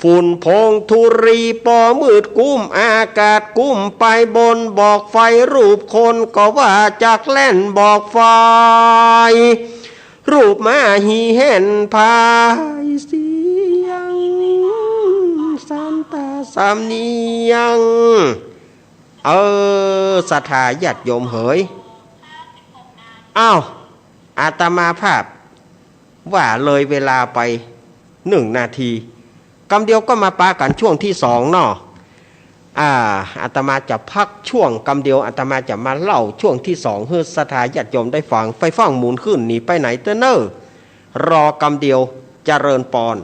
ฝุ่นผงธุลีปอมืดกุ้ม อากาศกุ้มไปบน บอกไฟรูปคนก็ว่าจักแล่น บอกไฟรูปม้าหีแห่นพายเสียงสันตาสำเนียง เออ ศรัทธาญาติโยมเหย อ้าว อาตมาภาพว่าเลยเวลาไปหนึ่งนาที กำเดียวก็มาปะกั๋นช่วงตี้สองเนาะ อ่า อาตมาจะพักช่วงกำเดียว อาตมาจะมาเล่าช่วงตี้สองหื้อศรัทธาญาติโยมได้ฟัง ใฝ่ฟั่งหมุนขึ้นหนีไปไหนเต๊อะเน่อ รอกำเดียว เจริญปอน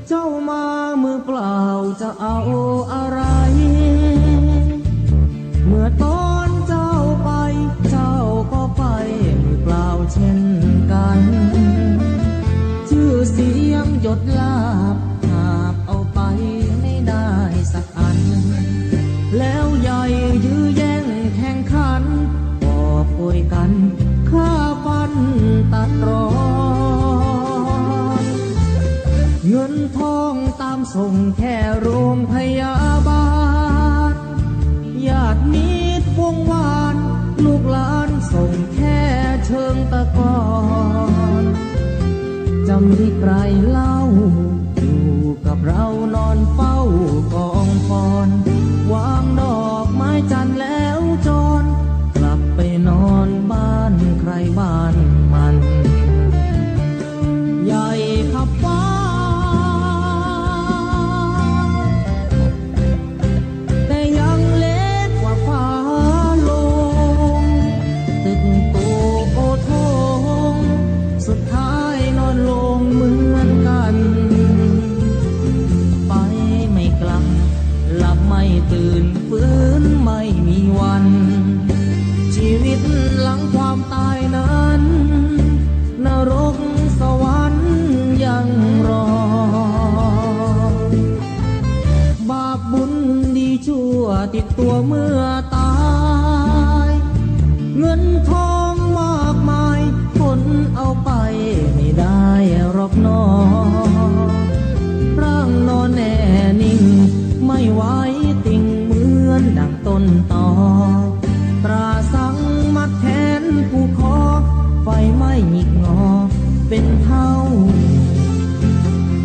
เจ้ามามือเปล่าจะเอาอะไร เมื่อตอนเจ้าไป เจ้าก็ไปมือเปล่าเช่นกัน ชื่อเสียงหยดไหล ทองต๋ามส่งแค่โรงพยาบาล ญาติมิตรวงวาน ลูกหลานส่งแค่เชิงตะกอน จะมีใครเล่า อยู่กับเรานอนเฝ้ากองฟอน วางดอกไม้จันทร์แล้วจร กลับไปนอนบ้านใครบ้านมัน ใหญ่ขับฟ้า แต่ยังเล็กกว่าฝาโลง ตึกโตโอโถง สุดท้ายนอนโลงเหมือนกัน ไปไม่กลับ หลับไม่ตื่น ฟื้นไม่มีวัน ชีวิตหลังความตายนั้น นรกสวรรค์ยังรอ บาปบุญดีชั่วติดตัวเมื่อตาย เงินทองมากมาย ขนเอาไปไม่ได้หรอกหนอ ร่างนอนแน่นิ่ง ไม่ไหวติง เหมือนดั่งต้นตอ ตราสังมัดแขนผูกคอ ไฟไหม้หงิกงอ เป็นเท่า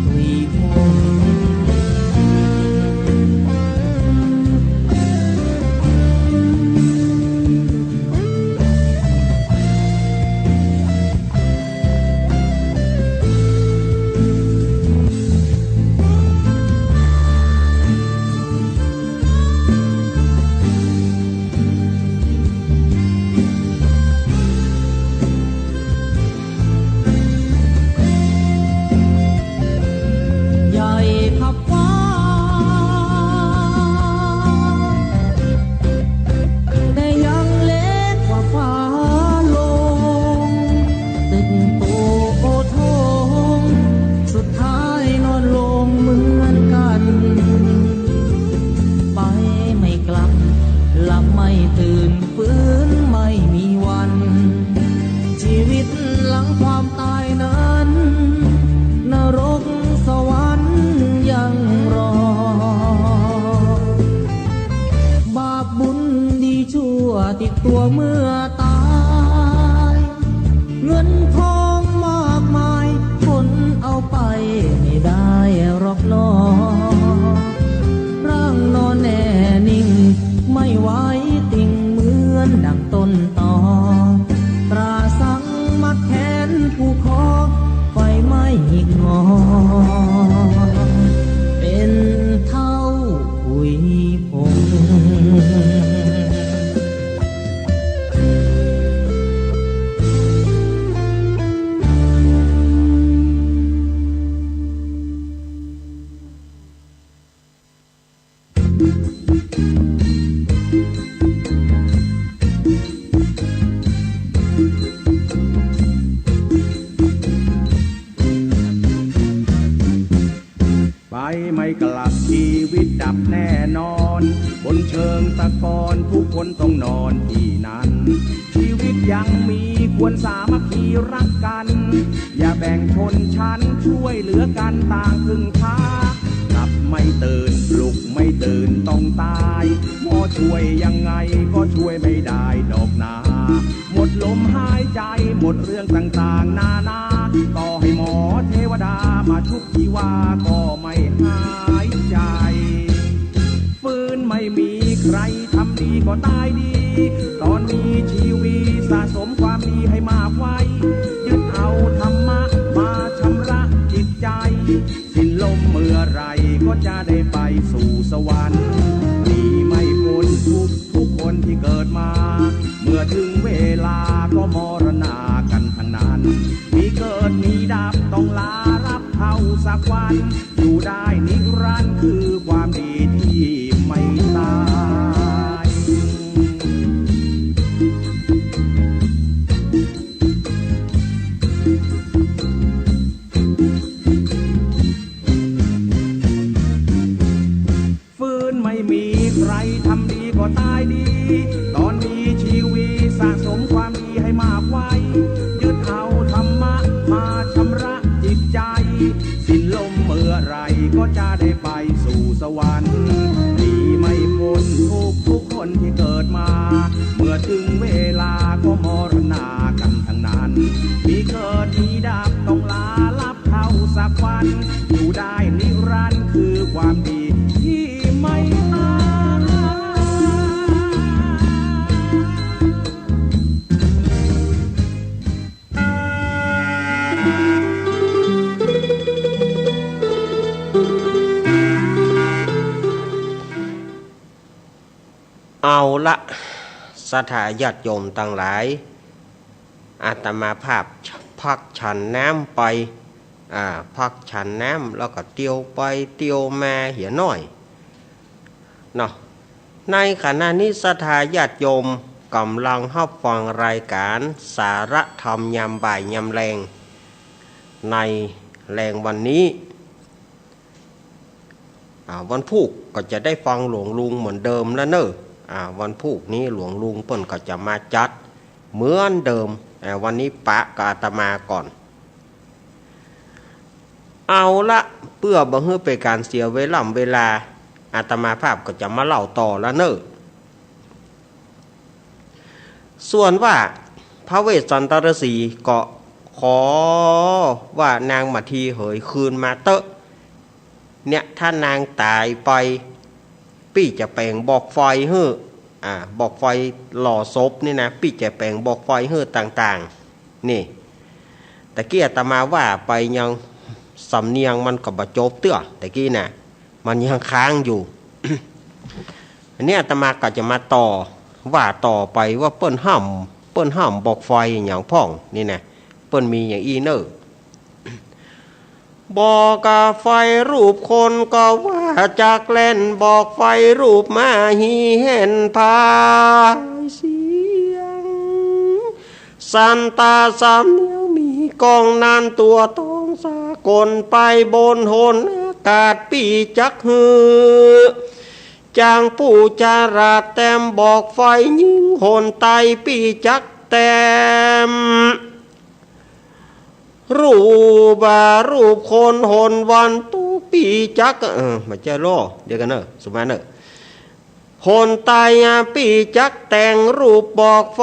หุยผง ใหญ่ขับฟ้า แต่ยังเล็กกว่าฝาโลง ตึกโตโอโถง สุดท้ายนอนโลงเหมือนกัน ไปไม่กลับ หลับไม่ตื่น ฟื้นไม่มีวัน ชีวิตหลังความตายนั้น นรกสวรรค์ยังรอ บาปบุญดีชั่วติดตัวเมื่อตาย เงินทองมากมาย ขนเอาไปไม่ได้หรอกหนอ ร่างนอนแน่นิ่ง ไม่ไหวติง เหมือนดั่งต้นตอ ตราสังมัดแขนผูกคอ ไฟไหม้หงิกงอ เป็นเท่าหุยผง ไปไม่กลับ ชีวิตดับแน่นอน บนเชิงตะกอนทุกคนต้องนอนที่นั่น ชีวิตยังมีควรสามัคคีรักกัน อย่าแบ่งชนชั้น ช่วยเหลือกันต่างพึ่งพา หลับไม่ตื่น ปลุกไม่ตื่นต้องตาย หมอช่วยยังไงก็ช่วยไม่ได้ดอกนา หมดลมหายใจ หมดเรื่องต่างๆนานา ต่อให้หมอเทวดามาชุบชีวาก็ไม่หายใจ ฟื้นไม่มีใครทำดีก็ตายดี ตอนมีชีวิตสะสมความดีให้มากไว้ ยึดเอาธรรมะมาชำระจิตใจ สิ้นลมเมื่อไหร่ก็จะได้ไปสู่สวรรค์ หนีไม่พ้นทุกข์ทุกคนที่เกิดมา เมื่อถึงเวลาก็มรณากันทั้งนั้น มีเกิดมีดับต้องลารับเข้าสักวัน อยู่ได้นิรันดร์คือความดีที่ไม่ตาย ไรก็จะได้ไปสู่สวรรค์ หนีไม่พ้นทุกทุกคนที่เกิดมา เมื่อถึงเวลาก็มรณากันทั้งนั้น มีเกิดมีดับต้องลาลับเท่าสักวัน อยู่ได้นิรันดร์คือความดีที่ไม่ตาย เอาละ ศรัทธาญาติโยมตังหลาย อาตมาภาพพักฉันน้ำไป อ่า พักฉันน้ำแล้วก็เตียวไปเตียวมาเหียหน้อย เนาะ ในขณะนี้ศรัทธาญาติโยมก่ำลังฮับฟังรายก๋านสาระธรรมยามบ่ายยามแลง ในแลงวันนี้ อ่า วันพูกก็จะได้ฟังหลวงลุงเหมือนเดิมแล้วเน่อ อ่า วันพูกนี้หลวงลุงเปิ้นก็จะมาจัดเหมือนเดิม อ่า วันนี้ปะกับอาตมาก่อน เอาละ เปื้อบ่หื้อเป๋นก๋านเสียเวล่ำเวลา อาตมาภาพก็จะมาเล่าต่อแล้วเน่อ ส่วนว่าพระเวสสันตรสีก็ขอว่านางมัททีเหยคืนมาเต๊อะ เนี่ย ถ้านางต๋ายไป ปี้จะแป๋งบอกไฟหื้อ อ่า บอกไฟหล่อศพนี่นะ ปี้จะแป๋งบอกไฟหื้อต่างๆ นี่ ตะกี้อาตมาว่าไปยังสำเนียงมันก็บ่จบเตื้อ ตะกี้น่ะ มันยังค้างอยู่ อันนี้อาตมาก็จะมาต่อ ว่าต่อไปว่าเปิ้นห้าม เปิ้นห้ามบอกไฟอะหยังพ่อง นี่นะ เปิ้นมีอย่างอี้เน่อ บอกกับไฟรูปคนก็ว่าจักแล่น บอกไฟรูปม้าหีแห่นพายเสียง สันตาสามเหนียวมีกองนั้น ตั๋วตองสากลไปบนหนอากาศ ปี้จักหื้อ จางปูจาราดแต้มบอกไฟยิงหนใต้ ปี้จักแต้ม รูปว่ารูปคนหนวันตก ปี้จัก เออ บ่ใจ้ลอ เดี๋ยวก่อนเน่อ สุมาเน่อ หนใต้อะปี้จักแต่งรูปบอกไฟ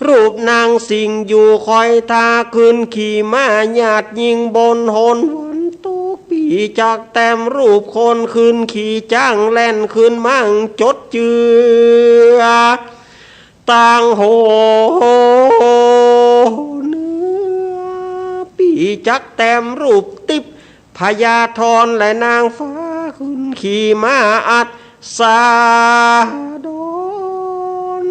รูปนางสิงห์อยู่คอยท่า ขึ้นขี่ม้าหยาดยิงบนหนวันตก ปี้จักแต้มรูปคน ขึ้นขี่จ๊างแล่นขึ้นมั่งจดเจือ ต่างหนเหนือ ปี้จักแต้มรูปติ๊บพญาธรและนางฟ้า ขึ้นขี่ม้าอัสดร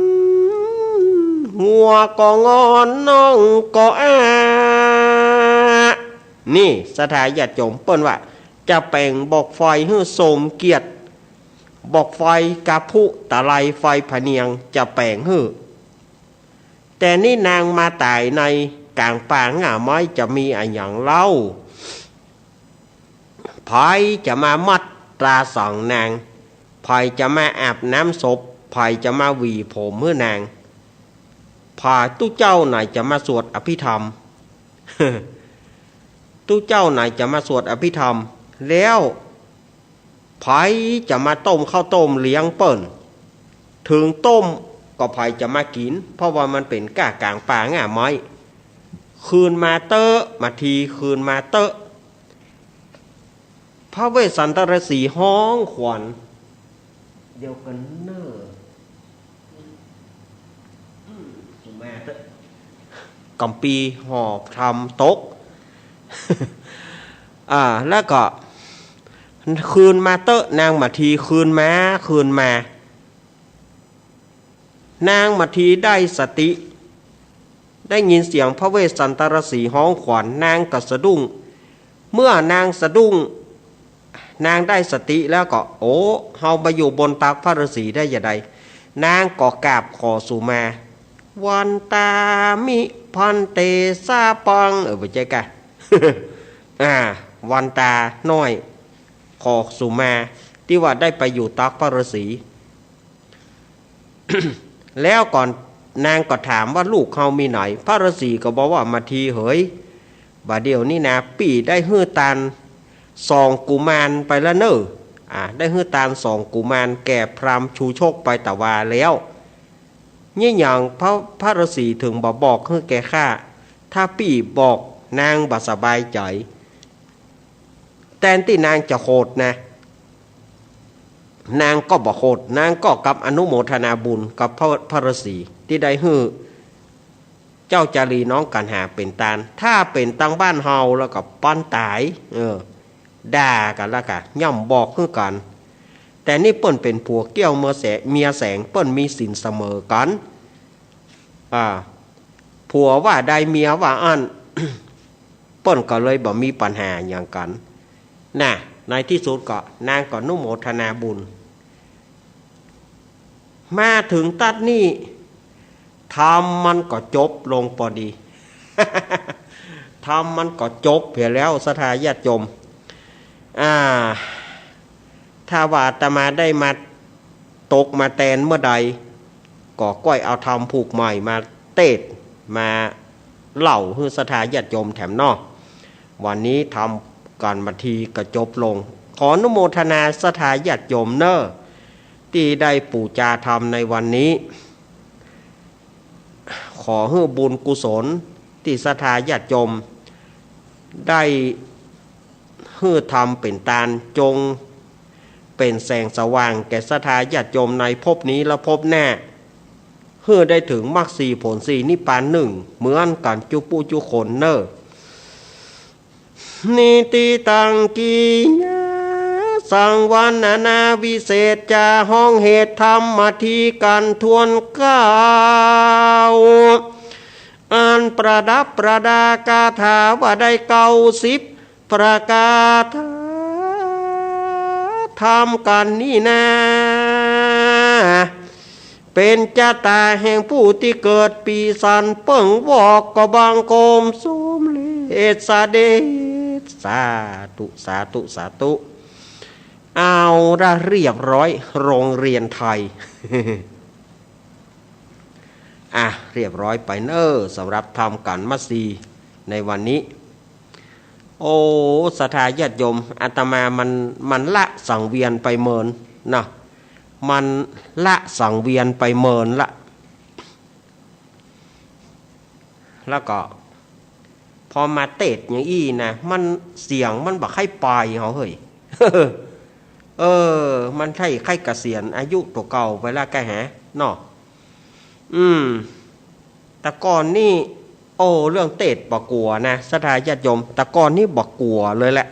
หัวก็งอนน้องก็อ้า นี่ศรัทธาญาติโยมเปิ้นว่าจะแป๋งบอกไฟหื้อสมเกียรติ บอกไฟกะพุตะไลไฟพะเนียงจะแป๋งหื้อ แต่นี่นางมาต๋ายในก๋างป่าง่าไม้จะมีอะหยังเล่า ใผจะมามัดตราสังนาง ใผจะมาอาบน้ำศพ ใผจะมาหวีผมหื้อนาง ใผตุ๊เจ้าไหนจะมาสวดอภิธรรม ตุ๊เจ้าไหนจะมาสวดอภิธรรม แล้ว ใผจะมาต้มข้าวต้มเลี้ยงเปิ้น เถิงต้มก็ใผจะมากิ๋น เพราะว่ามันเป๋นก้าก๋างป่าง่าไม้ คืนมาเต๊อะ มัททีคืนมาเต๊อะ พระเวสสันตรสีฮ้องขวัญ เดี๋ยวก่อนเน่อ อืม สุมาเต๊อะ กำปีห่อธรรมตก อ่า แล้วก็ คืนมาเต๊อะ นางมัททีคืนมา คืนมา นางมัททีได้สติ ได้ยินเสียงพระเวสสันตรสีฮ้องขวัญ นางก็สะดุ้ง เมื่อนางสะดุ้ง นางได้สติแล้วก็ โอ้ เฮามาอยู่บนตักพระฤาษีได้จาใด นางก็กราบขอสุมา วันตามิภันเตสาปัง เออ บ่ใจ้กะ อ่า วันตาน้อย ขอสุมา ตี้ว่าได้ไปอยู่ตักพระฤาษี แล้วก่อนนางก็ถามว่า ลูกเฮามีไหน พระฤาษีก็บอกว่า มัททีเหย บ่าเดี่ยวนี้นะ ปี้ได้หื้อตานสองกุมารไปแล้วเน่อ อ่า ได้หื้อตานสองกุมารแก่พราหมณ์ชูชกไปตะวาแล้ว เยียะหยังพระ พระฤๅษีเถิงบ่บอกหื้อแก่ข้า ถ้าปี้บอกนางบ่สบายใจ๋ แตนตี้นางจะโขดนะ นางก็บ่โขด นางก็กลับอนุโมทนาบุญกับพระ พระฤๅษีตี้ได้หื้อเจ้าจารีน้องกัณหาเป๋นตาน ถ้าเป๋นตังบ้านเฮาแล้วก็ปานต๋าย เออ ด่ากั๋นละก่ะ ย่อมบอกหื้อกั๋น แต่นี่เปิ้นเป๋นผัวเกี้ยวเมียแส เมียแสง เปิ้นมีศีลเสมอกั๋น อ่า ผัวว่าใดเมียว่าอั้น เปิ้นก็เลยบ่มีปัญหาหยังกั๋น น่ะ ในตี้สุดก็นางก็อนุโมทนาบุญ มาเถิงตั๊ดนี้ ธรรมมันก็จบลงปอดี ธรรมมันก็จบเหียแล้ว ศรัทธาญาติโยม อ่า ถ้าว่าอาตมาได้มาตกมาแตนเมื่อใด ก็ก้อยเอาธรรมผูกใหม่มาเตสน์ มาเล่าหื้อศรัทธาญาติโยมแถมเนาะ วันนี้ธรรมก๋านบางทีก็จบลง ขออนุโมทนาศรัทธาญาติโยมเน่อ ตี้ได้ปู๋จาธรรมในวันนี้ ขอหื้อบุญกุศลตี้ศรัทธาญาติโยมได้หื้อธรรมเป๋นตาน จงเป๋นแสงสว่างแก่ศรัทธาญาติโยมในภพนี้และภพหน้า หื้อได้เถิงมรรคสี่ผลสี่นิพพานหนึ่ง เหมือนกั๋นจุ๊ปูจุ๊คนเน่อ นิทธิตัง กิยา สัง วรรณนา วิเศษจา ฮ้องเหตุธรรมอธิกัณฑ์ถ้วนเก้า อันประดับประดาคาถาว่าได้เก้าสิบประกาศ ธรรมกัณฑ์นี้นา เป๋นจาต๋าแห่งผู้ตี้เกิดปี๋สัน เปิ้งวอกก็บังคมสมเร็จเสด็จ สาธุ สาธุ สาธุ เอาละ เรียบร้อย โรงเรียนไทย อ่ะ เรียบร้อยไปเน่อ สำหรับธรรมกัณฑ์มัสสีในวันนี้ โอ้ ศรัทธาญาติโยม อาตมามัน มันละสังเวียนไปเมินนะ มันละสังเวียนไปเมินละ แล้วก็ พอมาเตสน์อย่างอี้นะ มันเสียงมันบ่ใค่ไปเฮาเฮ้ย เออ มันใค่ ใค่เกษียณอายุตั๋วเก่าไปละแกแหะ เนาะ อืม แต่ก่อนนี่ โอ้ เรื่องเตสน์บ่กั๋วนะ ศรัทธาญาติโยม แต่ก่อนนี่บ่กั๋วเลยแหละ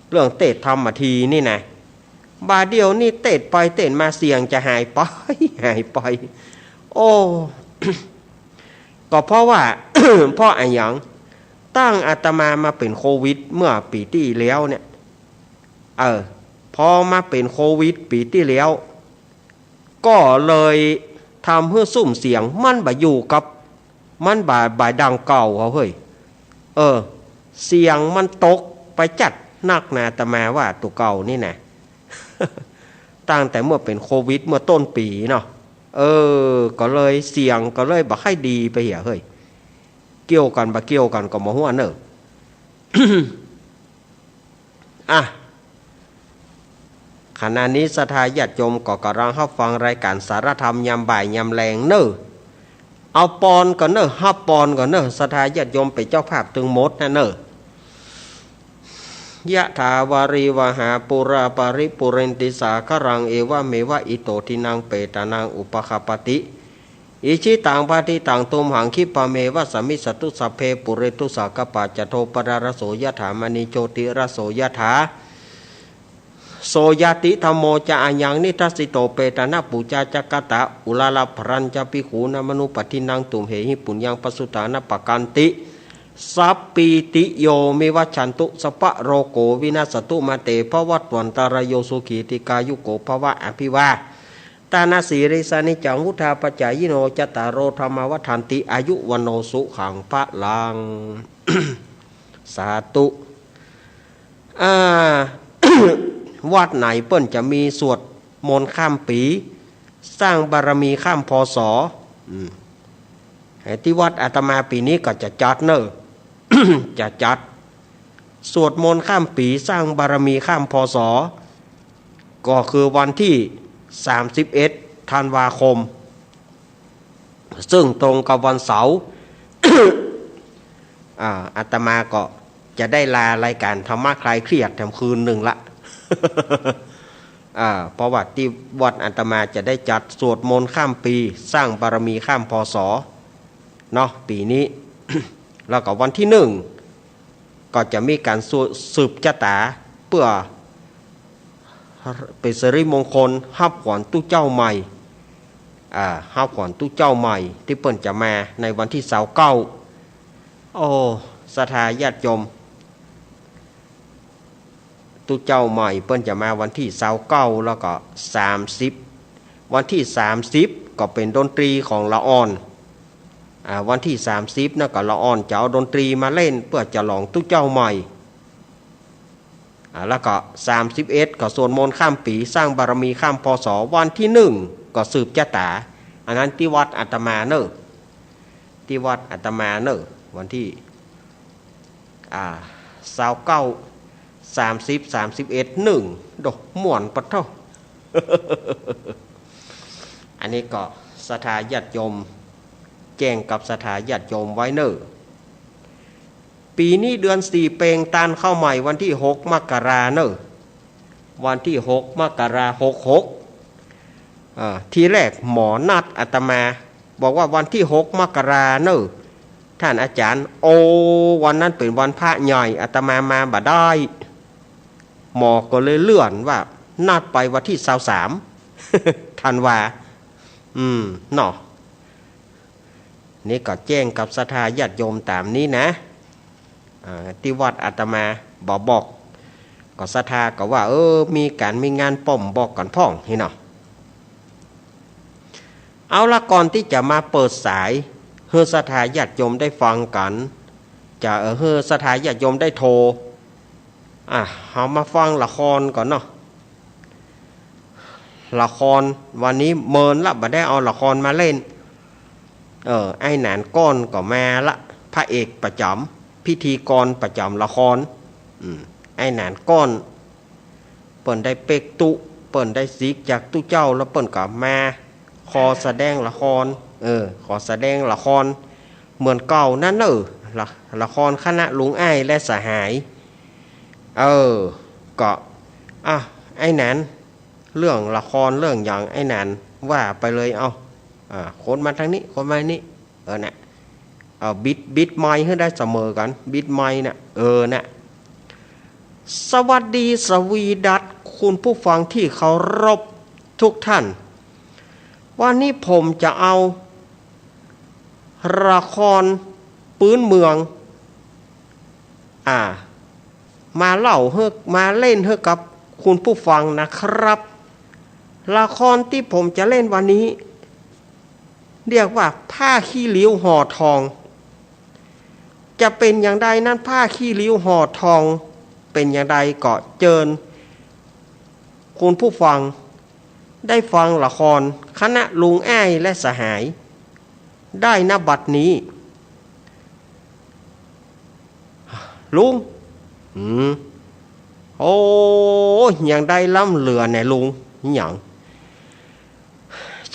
เรื่องเตสน์ธรรมอธินี่นะ บ่าเดี่ยวนี่เตสน์ไปเตสน์มาเสียงจะหายไป หายไป โอ้ ก็เพราะว่า เพราะอะหยัง ตั้งอาตมามาเป๋นโควิดเมื่อปี๋ตี้แล้วเนี่ย เออ พอมาเป๋นโควิดปี๋ตี้แล้ว ก็เลยทำหื้อซุ่มเสียงมันบ่อยู่กับ มันบ่ บ่ดังเก่าเฮาเฮ้ย เออ เสียงมันตกไปจัดนักนะ อาตมาว่าตั๋วเก่านี่นะ ตั้งแต่เมื่อเป๋นโควิดเมื่อต้นปี๋เนาะ เออ ก็เลยเสียงก็เลยบ่ใค่ดีไปเหียเฮ้ย เกี่ยวกั๋นบ่เกี่ยวกั๋นก็บ่ฮู้เน่อ อ่ะ ขณะนี้ศรัทธาญาติโยมก็ก่ำลังฮับฟังรายก๋านสารธรรมยามบ่ายยามแลงเน่อ เอาปอนก่อนเน่อ ฮับปอนก่อนเน่อ ศรัทธาญาติโยมเป๋นเจ้าภาพตึงหมดนะเน่อ ยะถาวาริวหาปูราปาริปูเรนติสาคะรัง เอวะเมวะอิโตทินังเปตานังอุปคปปติ อิชิตังปะฏิตังตุมหังคิปะเมวะสมมิสตุสัพเพปูเรนตุสังกปปาจันโทปะนะระโสยะถามะณิโชติระโสยะถา โสยะติธัมโมจะอะยังนิทัสสิโตเปตานะปูจาจะกะตะอุระละพะรัญจะภิกขูนะมะนุปะทินังตุมเหหิปุญญังปะสุตังนะปะกันติ สัพปีติโยมิวัชชันตุ สัพพะโรโกวินัสสะตุ มาเตภะวัตวันตะราโย สุขีติกายุโกภะวะ อภิวา ตานาสีริสานิจจัง วุฑาปะจายิโน จัตตาโร ธัมมาวัฑฒันติ อายุวัณโณ สุขัง พะลัง สาธุ อ่า วัดไหนเปิ้นจะมีสวดมนต์ข้ามปี๋ สร้างบารมีข้าม พ.ศ. อืม ไอ้ตี้วัดอาตมาปี๋นี้ก็จะจัดเน่อ จะจัดสวดมนต์ข้ามปี๋สร้างบารมีข้าม พ.ศ. ก็คือวันตี้ สามสิบเอ็ด ธันวาคม ซึ่งตรงกับวันเสาร์ อ่า อาตมาก็จะได้ลารายก๋านธรรมะคลายเครียดแถมคืนนึ่งละ อ่า เพราะว่าตี้วัดอาตมาจะได้จัดสวดมนต์ข้ามปี๋สร้างบารมีข้าม พ.ศ. เนาะ ปี๋นี้ แล้วก็วันตี้นึ่ง ก็จะมีก๋านสืบ สืบจะต๋า เปื้อเป๋นสิริมงคลฮับขวัญตุ๊เจ้าใหม่ อ่า ฮับขวัญตุ๊เจ้าใหม่ตี้เปิ้นจะมาในวันตี้ซาวเก้า โอ้ ศรัทธาญาติโยม ตุ๊เจ้าใหม่เปิ้นจะมาวันตี้ซาวเก้า แล้วก็สามสิบ วันตี้สามสิบ ก็เป๋นดนตรีของละอ่อน อ่า วันตี้สามสิบ นะ ก็ละอ่อนจะเอาดนตรีมาเล่นเปื้อจะหลองตุ๊เจ้าใหม่ อ่า แล้วก็สามสิบเอ็ด ก็สวดมนต์ข้ามปี๋สร้างบารมีข้าม พ.ศ. วันตี้นึ่ง ก็สืบจะต๋า อันนั้นตี้วัดอาตมาเน่อ ตี้วัดอาตมาเน่อ วันตี้ อ่า ซาวเก้า สามสิบ สามสิบเอ็ด นึ่ง โด ม่วนปะโท้ อันนี้ก็ศรัทธาญาติโยม แจ้งกับศรัทธาญาติโยมไว้เน่อ ปี๋นี้เดือนสี่เปง ตานเข้าใหม่วันตี้หก มกราเน่อ วันตี้หก มกรา หกหก อ่า ทีแรกหมอนัดอาตมา บอกว่าวันตี้หก มกราเน่อ ต้านอาจ๋ารย์ โอ้ วันนั้นเป๋นวันพระใหญ่ อาตมามาบ่ได้ หมอก็เลยเลื่อนว่านัดไปวันตี้ซาวสาม ธันวา อืม เนาะ นี่ก็แจ้งกับศรัทธาญาติโยมต๋ามนี้นะ อ่า ตี้วัดอาตมาบ่บอก ก็ศรัทธาก็ว่า เออ มีก๋านมีงานป้อมบอกกั๋นพ่องนี่เนาะ เอาละ ก่อนตี้จะมาเปิดสายหื้อศรัทธาญาติโยมได้ฟังกั๋น จะ เอ่อ หื้อศรัทธาญาติโยมได้โทร อ่ะ เฮามาฟังละครก่อนเนาะ ละครวันนี้เมินละ บ่ได้เอาละครมาเล่น เออ ไอ้หนานก้อนก็มาละ พระเอกประจ๋ำ พิธีกรประจ๋ำละคร อืม ไอ้หนานก้อน เปิ้นได้เป๊กตุ๊ เปิ้นได้สิกจากตุ๊เจ้า แล้วเปิ้นก็มาขอแสดงละคร เออ ขอแสดงละครเหมือนเก่านั้นเน่อ ละ ละครคณะลุงอ้ายและสหาย เออ ก็ อ่ะ ไอ้หนาน เรื่องละครเรื่องหยัง ไอ้หนานว่าไปเลย เอา อ่า คนมาตางนี้ คนมานี่ เออ น่ะ เอา บิด บิดไมค์หื้อได้เสมอกั๋น บิดไมค์น่ะ เออ น่ะ สวัสดีสวีดัส คุณผู้ฟังที่เคารพทุกท่าน วันนี้ผมจะเอาละครปื๊นเมือง อ่า มาเล่าหื้อ มาเล่นหื้อกับคุณผู้ฟังนะครับ ละครตี้ผมจะเล่นวันนี้ เรียกว่าผ้าขี้ริ้วห่อทอง จะเป๋นอย่างใดนั้น ผ้าขี้ริ้วห่อทองเป๋นอย่างใด ก็เจิญคุณผู้ฟังได้ฟังละครคณะลุงอ้ายและสหาย ได้ ณ บัดนี้ ลุง อืม โอ้ ยังได้ล้ำเหลือแน่ลุง หยัง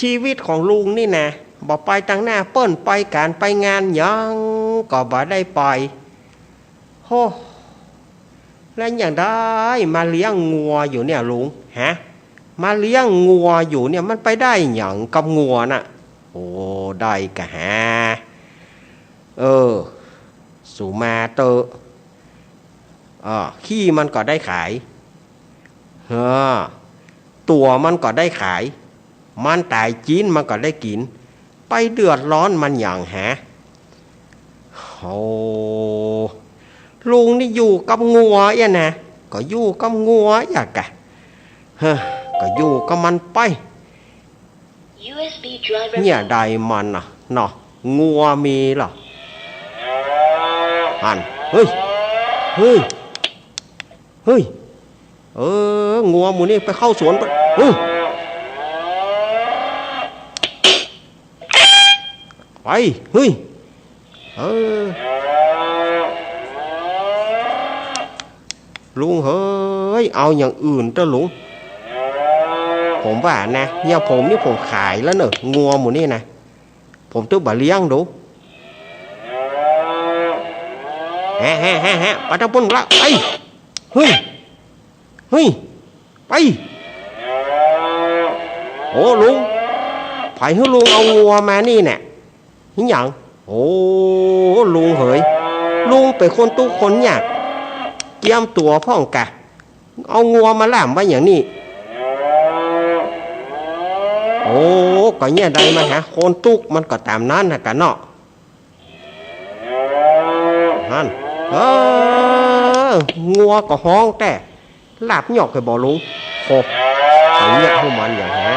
ชีวิตของลุงนี่นะ บ่ไปตางหน้าเปิ้น ไปก๋านไปงานหยังก็บ่ได้ไป โฮ แล้วยังได้มาเลี้ยงงัวอยู่เนี่ยลุง ฮะ มาเลี้ยงงัวอยู่เนี่ย มันไปได้หยังกับงัวน่ะ โอ้ ได้กะหา เออ สูมาเตอะ เออ ขี้มันก็ได้ขาย เออ ตั๋วมันก็ได้ขาย มันต๋ายจิ๊นมันก็ได้กิ๋น ไปเดือดร้อนมันหยังฮะ โอ้ ลุงนี่อยู่กับงัวเอี้ยนะ ก็อยู่กับงัวเอี้ยกะ เฮ้อ ก็อยู่กับมันไป เนี่ยใดมันน่ะ เนาะ งัวมีเหรอ หั้น เฮ้ย เฮ้ย เฮ้ย เออ งัวหมู่นี้ไปเข้าสวนไป เฮ้ย ไป เฮ้ย เออ ลุงเหย เอาอย่างอื่นเต๊อะลุง ผมว่านะ อย่างผมนี่ผมขายแล้วเน่อ งัวหมู่นี่นะ ผมจะบ่เลี้ยงดู แฮะ แฮะ แฮะ แฮะ ไปตางปุ้นละ ไป เฮ้ย เฮ้ย ไป โอ้ ลุง ใผหื้อลุงเอางัวมานี่แน่ะ อิหยัง โอ้ ลุงเหย ลุงเป๋นคนตุ๊กคนยาก เจียมตั๋วพ่องกะ เอางัวมาล่ามไว้อย่างนี้ โอ้ ก็เยียะใดมาหาคนตุ๊กมันก็ต๋ามนั้นนะกะเนาะ หั้น เออ งัวก็ฮ้องแต๊ ลาบหยอกหื้อบ่ลุง โห ไปเยียะหื้อมันอย่างฮะ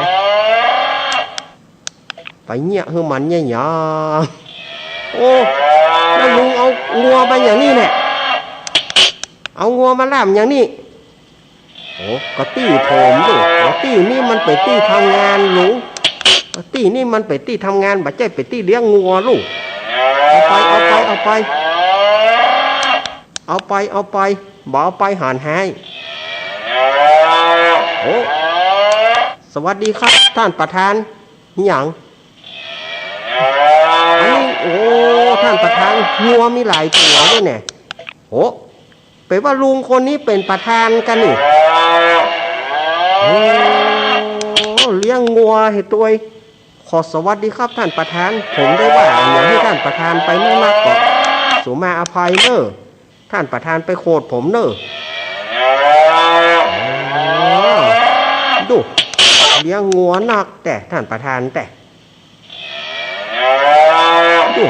ไปเยียะหื้อมันเยียะหยัง โอ้ แล้วลุงเอางัวมาอย่างนี้แน่ะ เอางัวมาล่ามอย่างนี้ โอ้ ก็ตี้ผมลูก ก็ตี้นี่มันเป๋นตี้ทำงานลุง ก็ตี้นี่มันเป๋นตี้ทำงาน บ่ใจ้เป๋นตี้เลี้ยงงัวลูก เอาไป เอาไป เอาไป เอาไป เอาไป บ่เอาไปหันหาย โอ้ สวัสดีครับท่านประธาน อิหยัง อันนี้ โอ้ ท่านประธาน งัวมีหลายตั๋วด้วยแน่ โอ้ เป๋นว่าลุงคนนี้เป๋นประธานกานี่ โอ้ เลี้ยงงัวหื้อตวย ขอสวัสดีครับท่านประธาน ผมได้ว่าอย่างหื้อท่านประธานไปนักๆ ก็สุมาอภัยเน่อ ท่านประธานไปโขดผมเน่อ โอ้ ดู เลี้ยงงัวนักแต๊ท่านประธานแต๊ ดู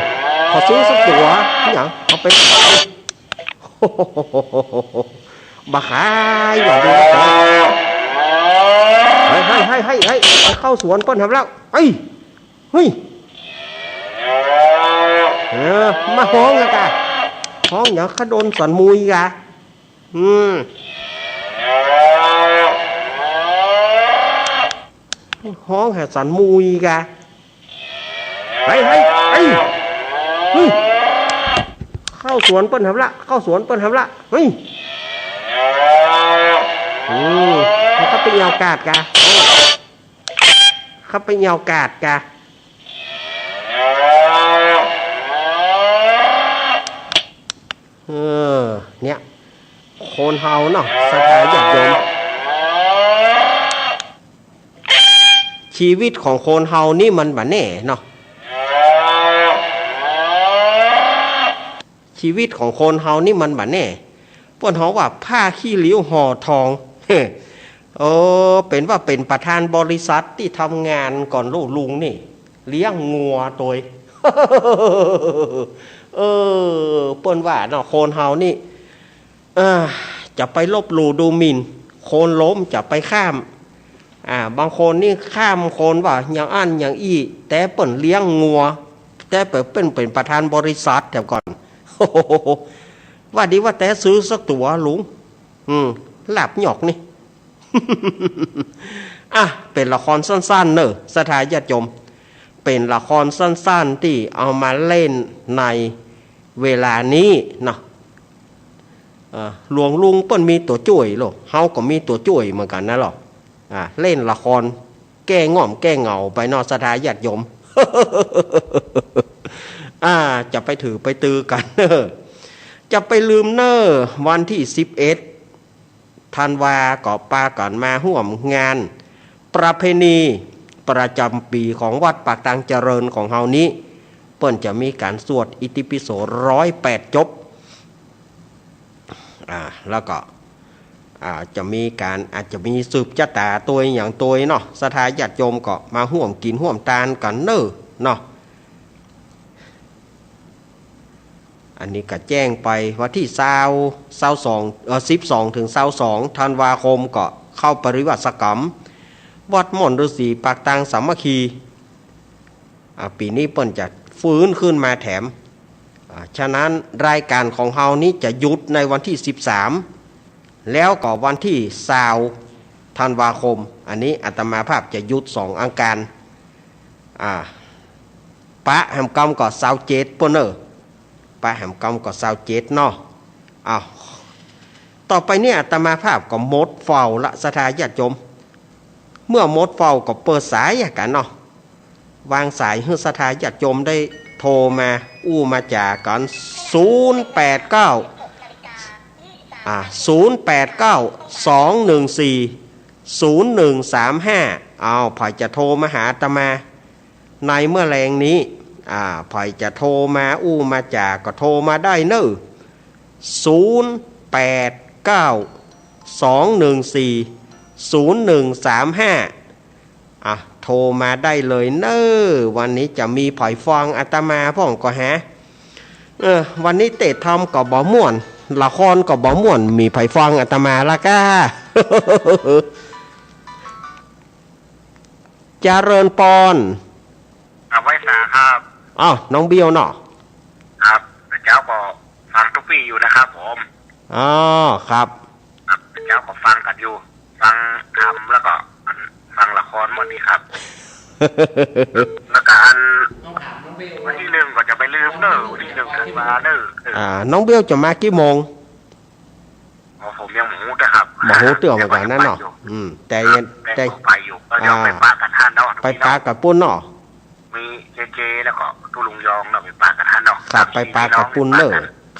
ขอซื้อสักตั๋ว อิหยัง เอาไป บ่ขาย ว่าดีนักแต๊ เฮ้ย เฮ้ย เฮ้ย เฮ้ย เฮ้ย ไปเข้าสวนเปิ้นหำแล้ว เฮ้ย เฮ้ย เออ มาฮ้องอะกะ ฮ้องหยัง ข้าโดนสันมุยกะ อืม ฮ้องหาสันมุยกะ เฮ้ย เฮ้ย เฮ้ย เฮ้ย เข้าสวนเปิ้นหำละ เข้าสวนเปิ้นหำละ เฮ้ย อืม เขาไปเอากาดกะ เขาไปเอากาดกะ เออ เนี่ย คนเฮาเนาะ ศรัทธาญาติโยม ชีวิตของคนเฮานี่มันบ่แน่เนาะ ชีวิตของคนเฮานี่มันบ่แน่ เปิ้นฮ้องว่าผ้าขี้ริ้วห่อทอง เออ เป๋นว่าเป๋นประธานบริษัทตี้ทำงานก่อนลูกลุงนี่ เลี้ยงงัวตวย เออ เปิ้นว่าเนาะ คนเฮานี่ เออ จะไปลบหลู่ดูหมิ่น คนล้มจะไปข้าม อ่า บางคนนี่ข้ามคนว่าอย่างอั้นอย่างอี้ แต่เปิ้นเลี้ยงงัว แต่เปิ้นเป๋นประธานบริษัทแถวก่อน ว่าดีว่าแต๊ซื้อสักตั๋วลุง อืม ลาบหยอกนี่ อ่ะ เป๋นละครสั้นๆ เน่อ ศรัทธาญาติโยม เป๋นละครสั้นๆ ตี้เอามาเล่นในเวลานี้เนาะ เอ่อ หลวงลุงเปิ้นมีตั๋วจ้วยโลก เฮาก็มีตั๋วจ้วยเหมือนกั๋นนะลอ อ่า เล่นละครแก้ง่อมแก้เหงาไปเนาะ ศรัทธาญาติโยม อ่า จะไปถือไปตือกั๋นเน่อ จะไปลืมเน่อ วันตี้สิบเอ็ด ธันวา ก็ปากั๋นมาฮ่วมงานประเพณีประจ๋ำปี๋ของวัดปากตางเจริญของเฮานี้ เปิ้นจะมีก๋านสวดอิติปิโสร้อยแปดจบ อ่า แล้วก็ อ่า จะมีก๋าน อาจจะมีสืบจะต๋าตวยอย่างตวยเนาะ ศรัทธาญาติโยมก็มาฮ่วมกิ๋นฮ่วมตานกั๋นเน่อเนาะ อันนี้ก็แจ้งไปวันตี้ซาว ซาวสอง เอ่อ สิบสอง เถิง ซาวสอง ธันวาคมก็เข้าปริวาสกรรม วัดม่อนฤๅษีปากตางสามัคคี อ่า ปี๋นี้เปิ้นจะฟื้นขึ้นมาแถม อ่า ฉะนั้นรายก๋านของเฮานี้จะหยุดในวันตี้สิบสาม แล้วก็วันตี้ซาว ธันวาคม อันนี้อาตมาภาพจะหยุดสองอังคาร อ่า ปะแหมกำก็ซาวเจ็ดปู้นเน่อ ปะแหมกำก็ซาวเจ็ดเนาะ อ้าว ต่อไปเนี่ยอาตมาภาพก็หมดเฝ้าละศรัทธาญาติโยม เมื่อหมดเฝ้าก็เปิดสายอะกั๋นเนาะ วางสายหื้อศรัทธาญาติโยมได้โทรมาอู้มาจ๋ากั๋น ศูนย์แปดเก้า อ่า ศูนย์แปดเก้า สองหนึ่งสี่ ศูนย์หนึ่งสามห้า อ้าว ใผจะโทรมาหาอาตมาในเมื่อแลงนี้ อ่า ใผจะโทรมาอู้มาจ๋าก็โทรมาได้เน่อ ศูนย์แปดเก้า สองหนึ่งสี่ ศูนย์หนึ่งสามห้า อ่ะ โทรมาได้เลยเน่อ วันนี้จะมีใผฟังอาตมาพ่องก็หา เออ วันนี้เตศน์ธรรมก็บ่ม่วน ละครก็บ่ม่วน มีใผฟังอาตมาละก้า เจริญปอน ครับ ไหว้สาครับ อ้าว น้องเบี้ยวเนาะ ครับ แต่เจ๊าก็ฟังตุ๊กปี้อยู่นะครับผม อ๋อ ครับ ครับ แต่เจ๊าก็ฟังกั๋นอยู่ ฟังธรรมแล้วก็อันฟังละครหมดนี่ครับ แล้วก็อันวันตี้นึ่งก็จะไปลืมเน่อ วันตี้นึ่งธันวาเน่อ เออ อ่า น้องเบี้ยวจะมากี่โมง อ๋อ ผมยังบ่ฮู้เตื้อครับ บ่ฮู้เตื้อเหมือนกั๋นนั่นเนาะ ว่าจะไปอยู่ อืม แต่ ครับ แต่ แต่ก็ไปอยู่ ก็เดี๋ยวไป อ่า ปะกั๋นหั้นเนาะ ไปปะกั๋นปุ้นเนาะ มีเจเจ แล้วก็ตุ๊ลุงยองเนาะ ไปปะกั๋นหั้นเนาะ ครับ ไปปะกั๋นปุ้นเน่อ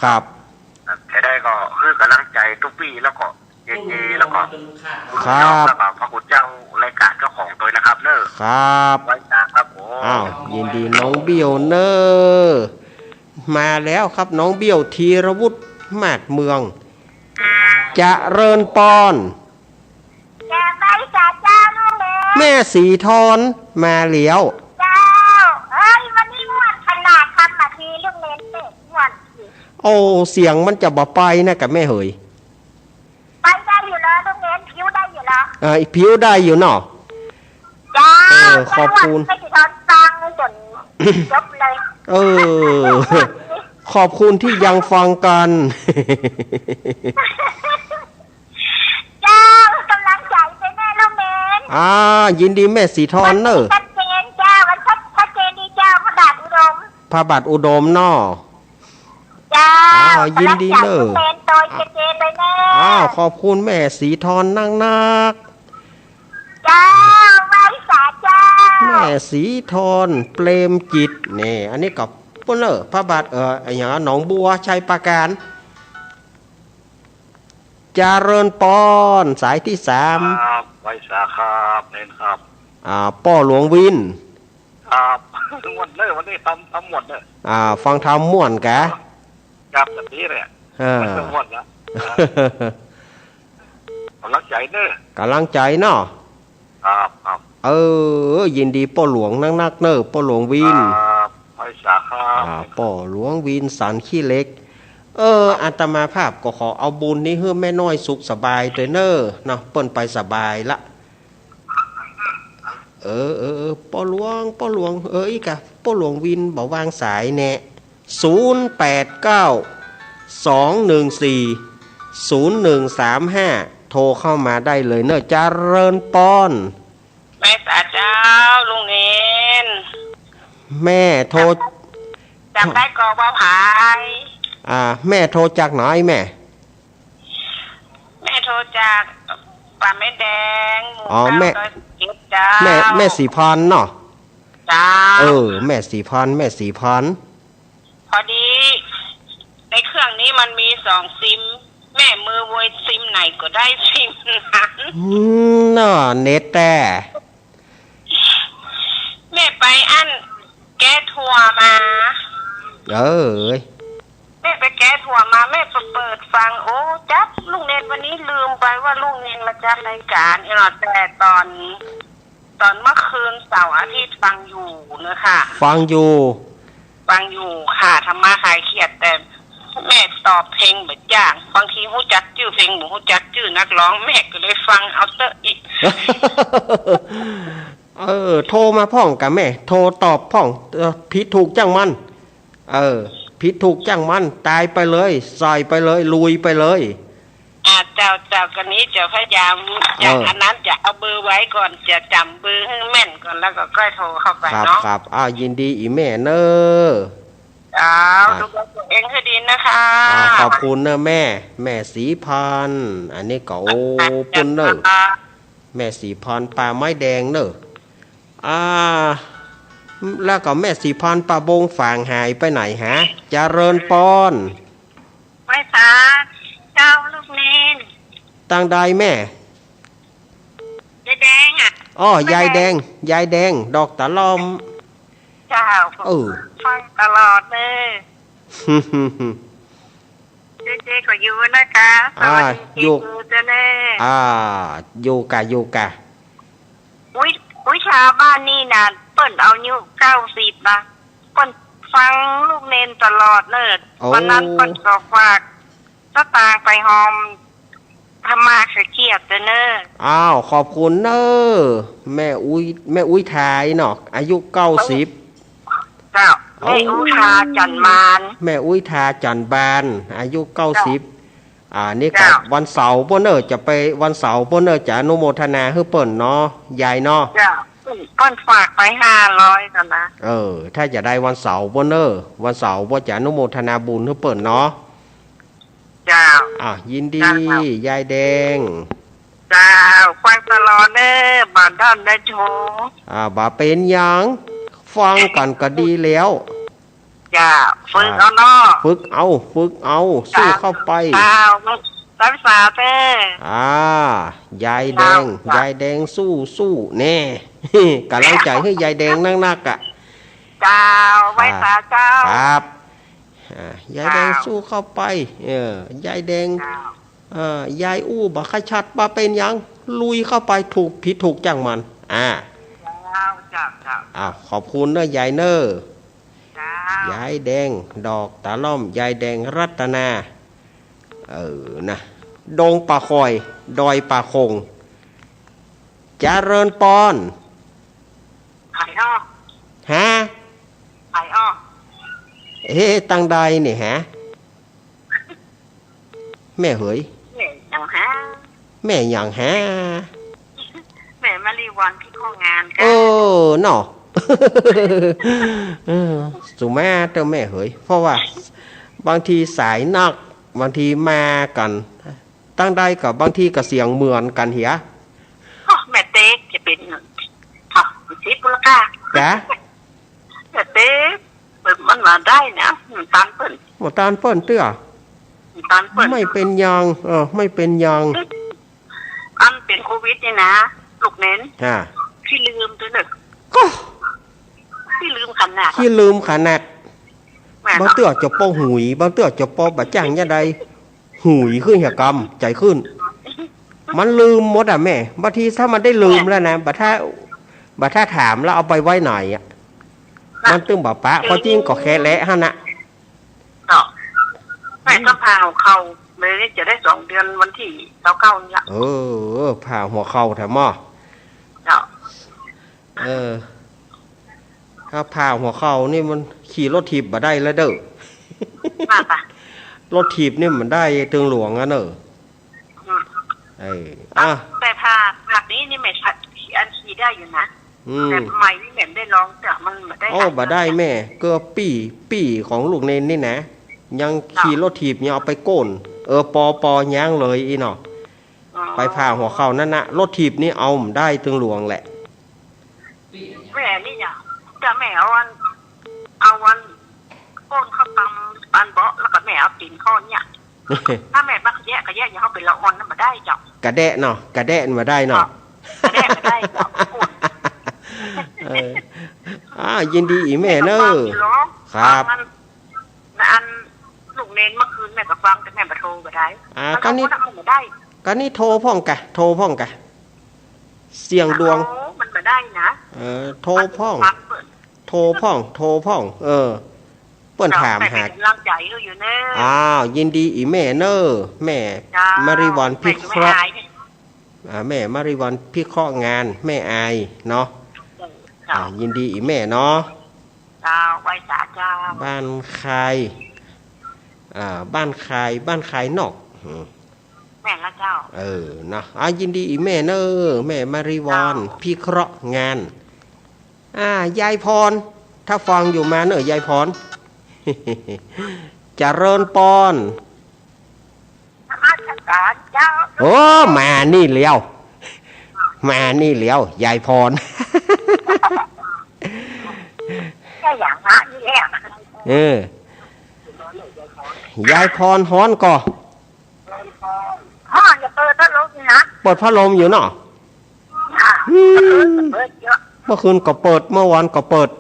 ครับ ครับ จะได้ก็หื้อก๋ำลังใจ๋ตุ๊กปี้ แล้วก็เจเจ แล้วก็ตุ๊ลุงยอง ครับ แล้วก็พระคุณเจ้ารายก๋านเจ้าของตวยนะครับเน่อ ครับ ไหว้สาครับผม อ้าว ยินดีน้องเบี้ยวเน่อ มาแล้วครับ น้องเบี้ยว ธีรวุฒิ มาศเมือง เจริญปอน จะไปสาเจ้าลูกเอ๋ย แม่สีทอนมาแล้ว เจ้า เอ้ย วันนี้ม่วนขนาด ทำมาทีลูกเอ๋ย ม่วน โอ้ เสียงมันจะบ่ไปนะกะแม่เหย ไปได้อยู่เหรอลูกเอ๋ย ผิวได้อยู่เหรอ เออ ผิวได้อยู่เนาะ เจ้า เออ ขอบคุณ แม่สีทอนฟังจ๋นจบเลย เออ ขอบคุณตี้ยังฟังกั๋น เจ้า ก๋ำลังใจ๋ไปแน่ลูกเอ๋ย อ่า ยินดีแม่สีทอนเน่อ ชัดเจนเจ้า มันชัด ชัดเจนดีเจ้า พระบาทอุดม พระบาทอุดมเนาะ เจ้า อ้าว ยินดีเน่อ ก๋ำลังใจ๋ลูกเอ๋ย โตยเจเจไปแน่ อ้าว ขอบคุณแม่สีทอนนักๆ เจ้า ไหว้สาเจ้า แม่สีทอน เปรมจิต นี่ อันนี้ก็ปุ้นเน่อ พระบาท เอ่อ อะหยัง หนองบัว ชัยปราการ เจริญปอน สายตี้สาม ครับ ไหว้สาครับ เน้นครับ อ่า ป้อหลวงวิน ครับ ม่วนเน่อ วันนี้ธรรม ธรรมม่วนเน่อ อ่า ฟังธรรมม่วนกะ ครับ แบบนี้เนี่ย เออ ม่วนนะ ก๋ำลังใจ๋เน่อ ก๋ำลังใจ๋เนาะ ครับ ครับ เออ ยินดีป้อหลวงนักๆ เน่อ ป้อหลวงวิน ครับ ไหว้สาครับ อ่า ป้อหลวงวิน สันขี้เหล็ก เออ อาตมาภาพก็ขอเอาบุญนี้หื้อแม่น้อยสุขสบายตวยเน่อ เนาะ เปิ้นไปสบายละ เออ เออ เออ ป้อหลวง ป้อหลวง เออ อีกอะ ป้อหลวงวินบ่วางสายแน่ ศูนย์แปดเก้า สองหนึ่งสี่ ศูนย์หนึ่งสามห้า โทรเข้ามาได้เลยเน่อ เจริญปอน ไหว้สาเจ้า ลุงเณร แม่โทร จ๋ำได้ก่อบ่าผาย อ่า แม่โทรจากไหนแม่ แม่โทรจากป่าไม้แดง หมู่ อ๋อ เก้า แม่ ซอยสิบเอ็ด เจ้า แม่ แม่สีพรเนาะ เจ้า เออ แม่สีพร แม่สีพร พอดี ในเครื่องนี้มันมีสองซิม แม่มือโวยซิมไหนก็ได้ซิมนั้น อืม เนาะ เน็ตแต๊ แม่ไปอั้นแก๊สหัวมา เออ แม่ไปแก๊สหัวมา แม่ไปเปิดฟัง โอ้ จั๊บลุงเณร วันนี้ลืมไปว่าลุงเณรมาจัดรายก๋าน เนาะ แต่ตอน ตอนเมื่อคืนเสาร์อาทิตย์ฟังอยู่เนอะค่ะ ฟังอยู่ ฟังอยู่ค่ะ ธรรมะคลายเครียด แต่แม่ตอบเพลงบ่จ้าง บางทีฮู้จักจื้อเพลง บ่ฮู้จักจื้อนักร้อง แม่ก็เลยฟังเอาเต๊อะอิ เออ โทรมาพ่องกะแม่ โทรตอบพ่อง เออ ผิดถูกจ้างมัน เออ ผิดถูกจ้างมัน ตายไปเลย ใส่ไปเลย ลุยไปเลย อ่า เจ้า เจ้า กะนี้จะพยายาม จะ เออ อันนั้นจะเอาเบอร์ไว้ก่อน จะจ๋ำเบอร์หื้อแม่นก่อน แล้วก็ค่อยโทรเข้าไป ครับ เนาะ ครับ อ้าว ยินดีอี่แม่เน่อ เจ้า อ่า ดูแลตั๋วเองหื้อดีนะคะ อ่า ขอบคุณเน้อแม่ แม่ศรีพร อันนี้ก็ โอ้ ปุ้นเน้อ แม่ศรีพรป่าไม้แดงเน้อ อ่า แล้วก็แม่ศรีพรป่าบงฝางหายไปไหนฮะ เจริญปอน ไหว้สาเจ้าลูกเณร ตางใดแม่ ยายแดงอะ อ้อ ยายแดง ยายแดง ดอกตะล่อม เจ้า เออ ฟังตลอดเลย เจ๊ๆ ก็อยู่นะคะ อ่า สวัสดี อยู่ เจ๊ๆ เจ้าเน่ อ่า อยู่กะ อยู่กะ อุ๊ย อุ๊ย ชาวบ้านนี่นะ เปิ้นอายุเก้าสิบนะ เปิ้นฟังลูกเณรตลอดเลย โอ้ วันนั้นเปิ้นก็ฝากสตางค์ไปฮอม ธรรมะเขียดเด้อเน่อ อ้าว ขอบคุณเน้อ แม่อุ๊ย แม่อุ๊ยทายเนาะ อายุเก้าสิบ เจ้า โอ้ แม่อุ๊ยทาจันบาน แม่อุ๊ยทาจันบาน อายุเก้าสิบ เจ้า อ่า นี่ก็ เจ้า วันเสาร์ปู้นเน่อ จะไปวันเสาร์ปู้นเน่อ จะอนุโมทนาหื้อเปิ้นเนาะ ยายเนาะ เจ้า เปิ้น เปิ้นฝากไปห้าร้อยก่อนนะ เออ ถ้าจะได้วันเสาร์ปู้นเน่อ วันเสาร์ปู้นจะอนุโมทนาบุญหื้อเปิ้นเนาะ เจ้า อ่ะ ยินดี เจ้า ยายแดง เจ้า ฟังตลอดเน่อ บ่าด้านได้โทร อ่า บ่าเป๋นหยัง ฟังกั๋นก็ดีแล้ว เจ้า อ่า ฝึกเอาเนาะ ฝึกเอา ฝึกเอา สู้เข้าไป เจ้า รักษาเต้อ อ่า ยายแดง เจ้า ยายแดงสู้ สู้ แน่ ก๋ำลังใจ๋หื้อยายแดงนักๆ อะ เจ้า ไหว้สาเจ้า ครับ อ่า ยายแดง เจ้า สู้เข้าไป เออ ยายแดง เจ้า เอ่อ ยายอู้บ่ค่อยชัด บ่าเป๋นหยัง ลุยเข้าไป ถูกผิดถูกจ้างมัน อ่า เจ้า เจ้า เจ้า อ่า ขอบคุณเน้อ ยายเน้อ เจ้า ยายแดง ดอกตะล่อม ยายแดงรัตนา เออ นะ ดงป่าคอย ดอยป่าคง เจริญปอน ไผอ้อ ฮะ ไผอ้อ เอ๊ะ ตางใดนี่ฮะ แม่เหย แม่หยังฮะ แม่หยังฮะ แม่มาริวรรณพิเคราะห์งานค่ะ เออ เนาะ เออ สุมาเถอะแม่เหย เพราะว่าบางทีสายนัก บางทีมากั๋น ตางใดก็บางทีก็เสียงเหมือนกั๋นเหีย อ้อ แม่เต๊กจะเป๋น อ้อ สิบมูลค่า จ๊ะ แม่เต๊ก มันว่าได้นะ บ่ตันเปิ้น บ่ตันเปิ้นเตื้อ บ่ตันเปิ้น ไม่เป๋นหยัง เออ ไม่เป๋นหยัง อันเป๋นโควิดนี่นะ ลูกเณร อ่า ขี้ลืมเตื้อเน่อ ก็ ขี้ลืมขนาด ขี้ลืมขนาด แม่น บางเตื้อจะปอหุย บางเตื้อจะปอบ่าจ้างยะใด หุยขึ้นเหียกำ ใจ๋ขึ้น มันลืมหมดอะแม่ บางทีถ้ามันได้ลืมแล้วนะ บ่าถ้า บ่าถ้าถามแล้วเอาไปไว้ไหนอะ มันตึงบ่าปะ พอจริงก็แค่แหละหั้นน่ะ เนาะ แม่ก็ผ่าหัวเข่า เลยจะได้สองเดือนวันที่ซาวเก้านี่ละ เออ ผ่าหัวเข่าแถมหม้อ เนาะ เออ ถ้าผ่าหัวเข่านี่มันขี่รถถีบบ่ได้แล้วเด้อ มาปะ รถถีบนี่มันได้เถิงหลวงอะเนอะ อืม เออ อ่ะ แต่ผ่า ผ่านี้นี่แม่ อันขี่ได้อยู่นะ อืม แต่ใหม่นี่แม่ได้ลอง แต่มันบ่ได้ โอ้ บ่ได้แม่ ก็ปี้ ปี้ของลูกเณรนี่นะ ยังขี่รถถีบยังเอาไปโก้น เออ ปอ ปอ ยังเลยอี้เนาะ อ๋อ ไปผ่าหัวเข่านั่นนะ รถถีบนี่เอาบ่ได้เถิงหลวงแหละ แม่นี่เนี่ย แต่แม่เอาอัน เอาอันก้นเข้าตำอันเบาะ แล้วก็แม่เอาตี๋นเข้าเนี่ย ถ้าแม่บ่กระแยะ กระแยะอย่างเขาเป็นละอ่อนนั่นบ่ได้เจ้า กระแดะเนาะ กระแดะมันบ่ได้เนาะ กระแดะบ่ได้เจ้า เออ อ่า ยินดีอีแม่เน้อ แม่ก็ฟังอยู่หรอ ครับ ฟังอัน อันลูกเณรเมื่อคืนแม่ก็ฟัง แต่แม่บ่โทรก็ได้ อ่า มันก็ ก็นี่ มันบ่ได้ ก็นี่โทรพ่องกะ โทรพ่องกะ เสี่ยงดวง โอ้ มันบ่ได้นะ เออ โทรพ่อง มันบ่ได้ โทรพ่อง โทรพ่อง เออ เปิ้นถามหา เจ้า แม่เป๋นก๋ำลังใจ๋หื้ออยู่เน้อ อ้าว ยินดีอีแม่เน้อ แม่ เจ้า มาริวรรณพิเคราะห์ แม่อยู่แม่อายเนี่ย อ่า แม่มาริวรรณพิเคราะห์งาน แม่อายเนาะ เจ้า อ่า ยินดีอีแม่เนาะ เจ้า ไหว้สาเจ้า บ้านคาย อ่า บ้านคาย บ้านคายนอก อืม แม่นละเจ้า เออ นะ อ่ะ ยินดีอีแม่เน้อ แม่มาริวรรณ เจ้า พิเคราะห์งาน อ่า ยายพร ถ้าฟังอยู่มาเน้อ ยายพร เจริญปอน นมัสการเจ้า โอ้ มานี่แล้ว มานี่แล้ว ยายพร ใช่อย่างพระนี่แหละ เออ ยายพรฮ้อนก่อ ฮ้อนจะเปิดพัดลมนะ เปิดพัดลมอยู่เนาะ อ่ะ อืม เปิด เปิดเยอะ เมื่อคืนก็เปิด เมื่อวานก็เปิด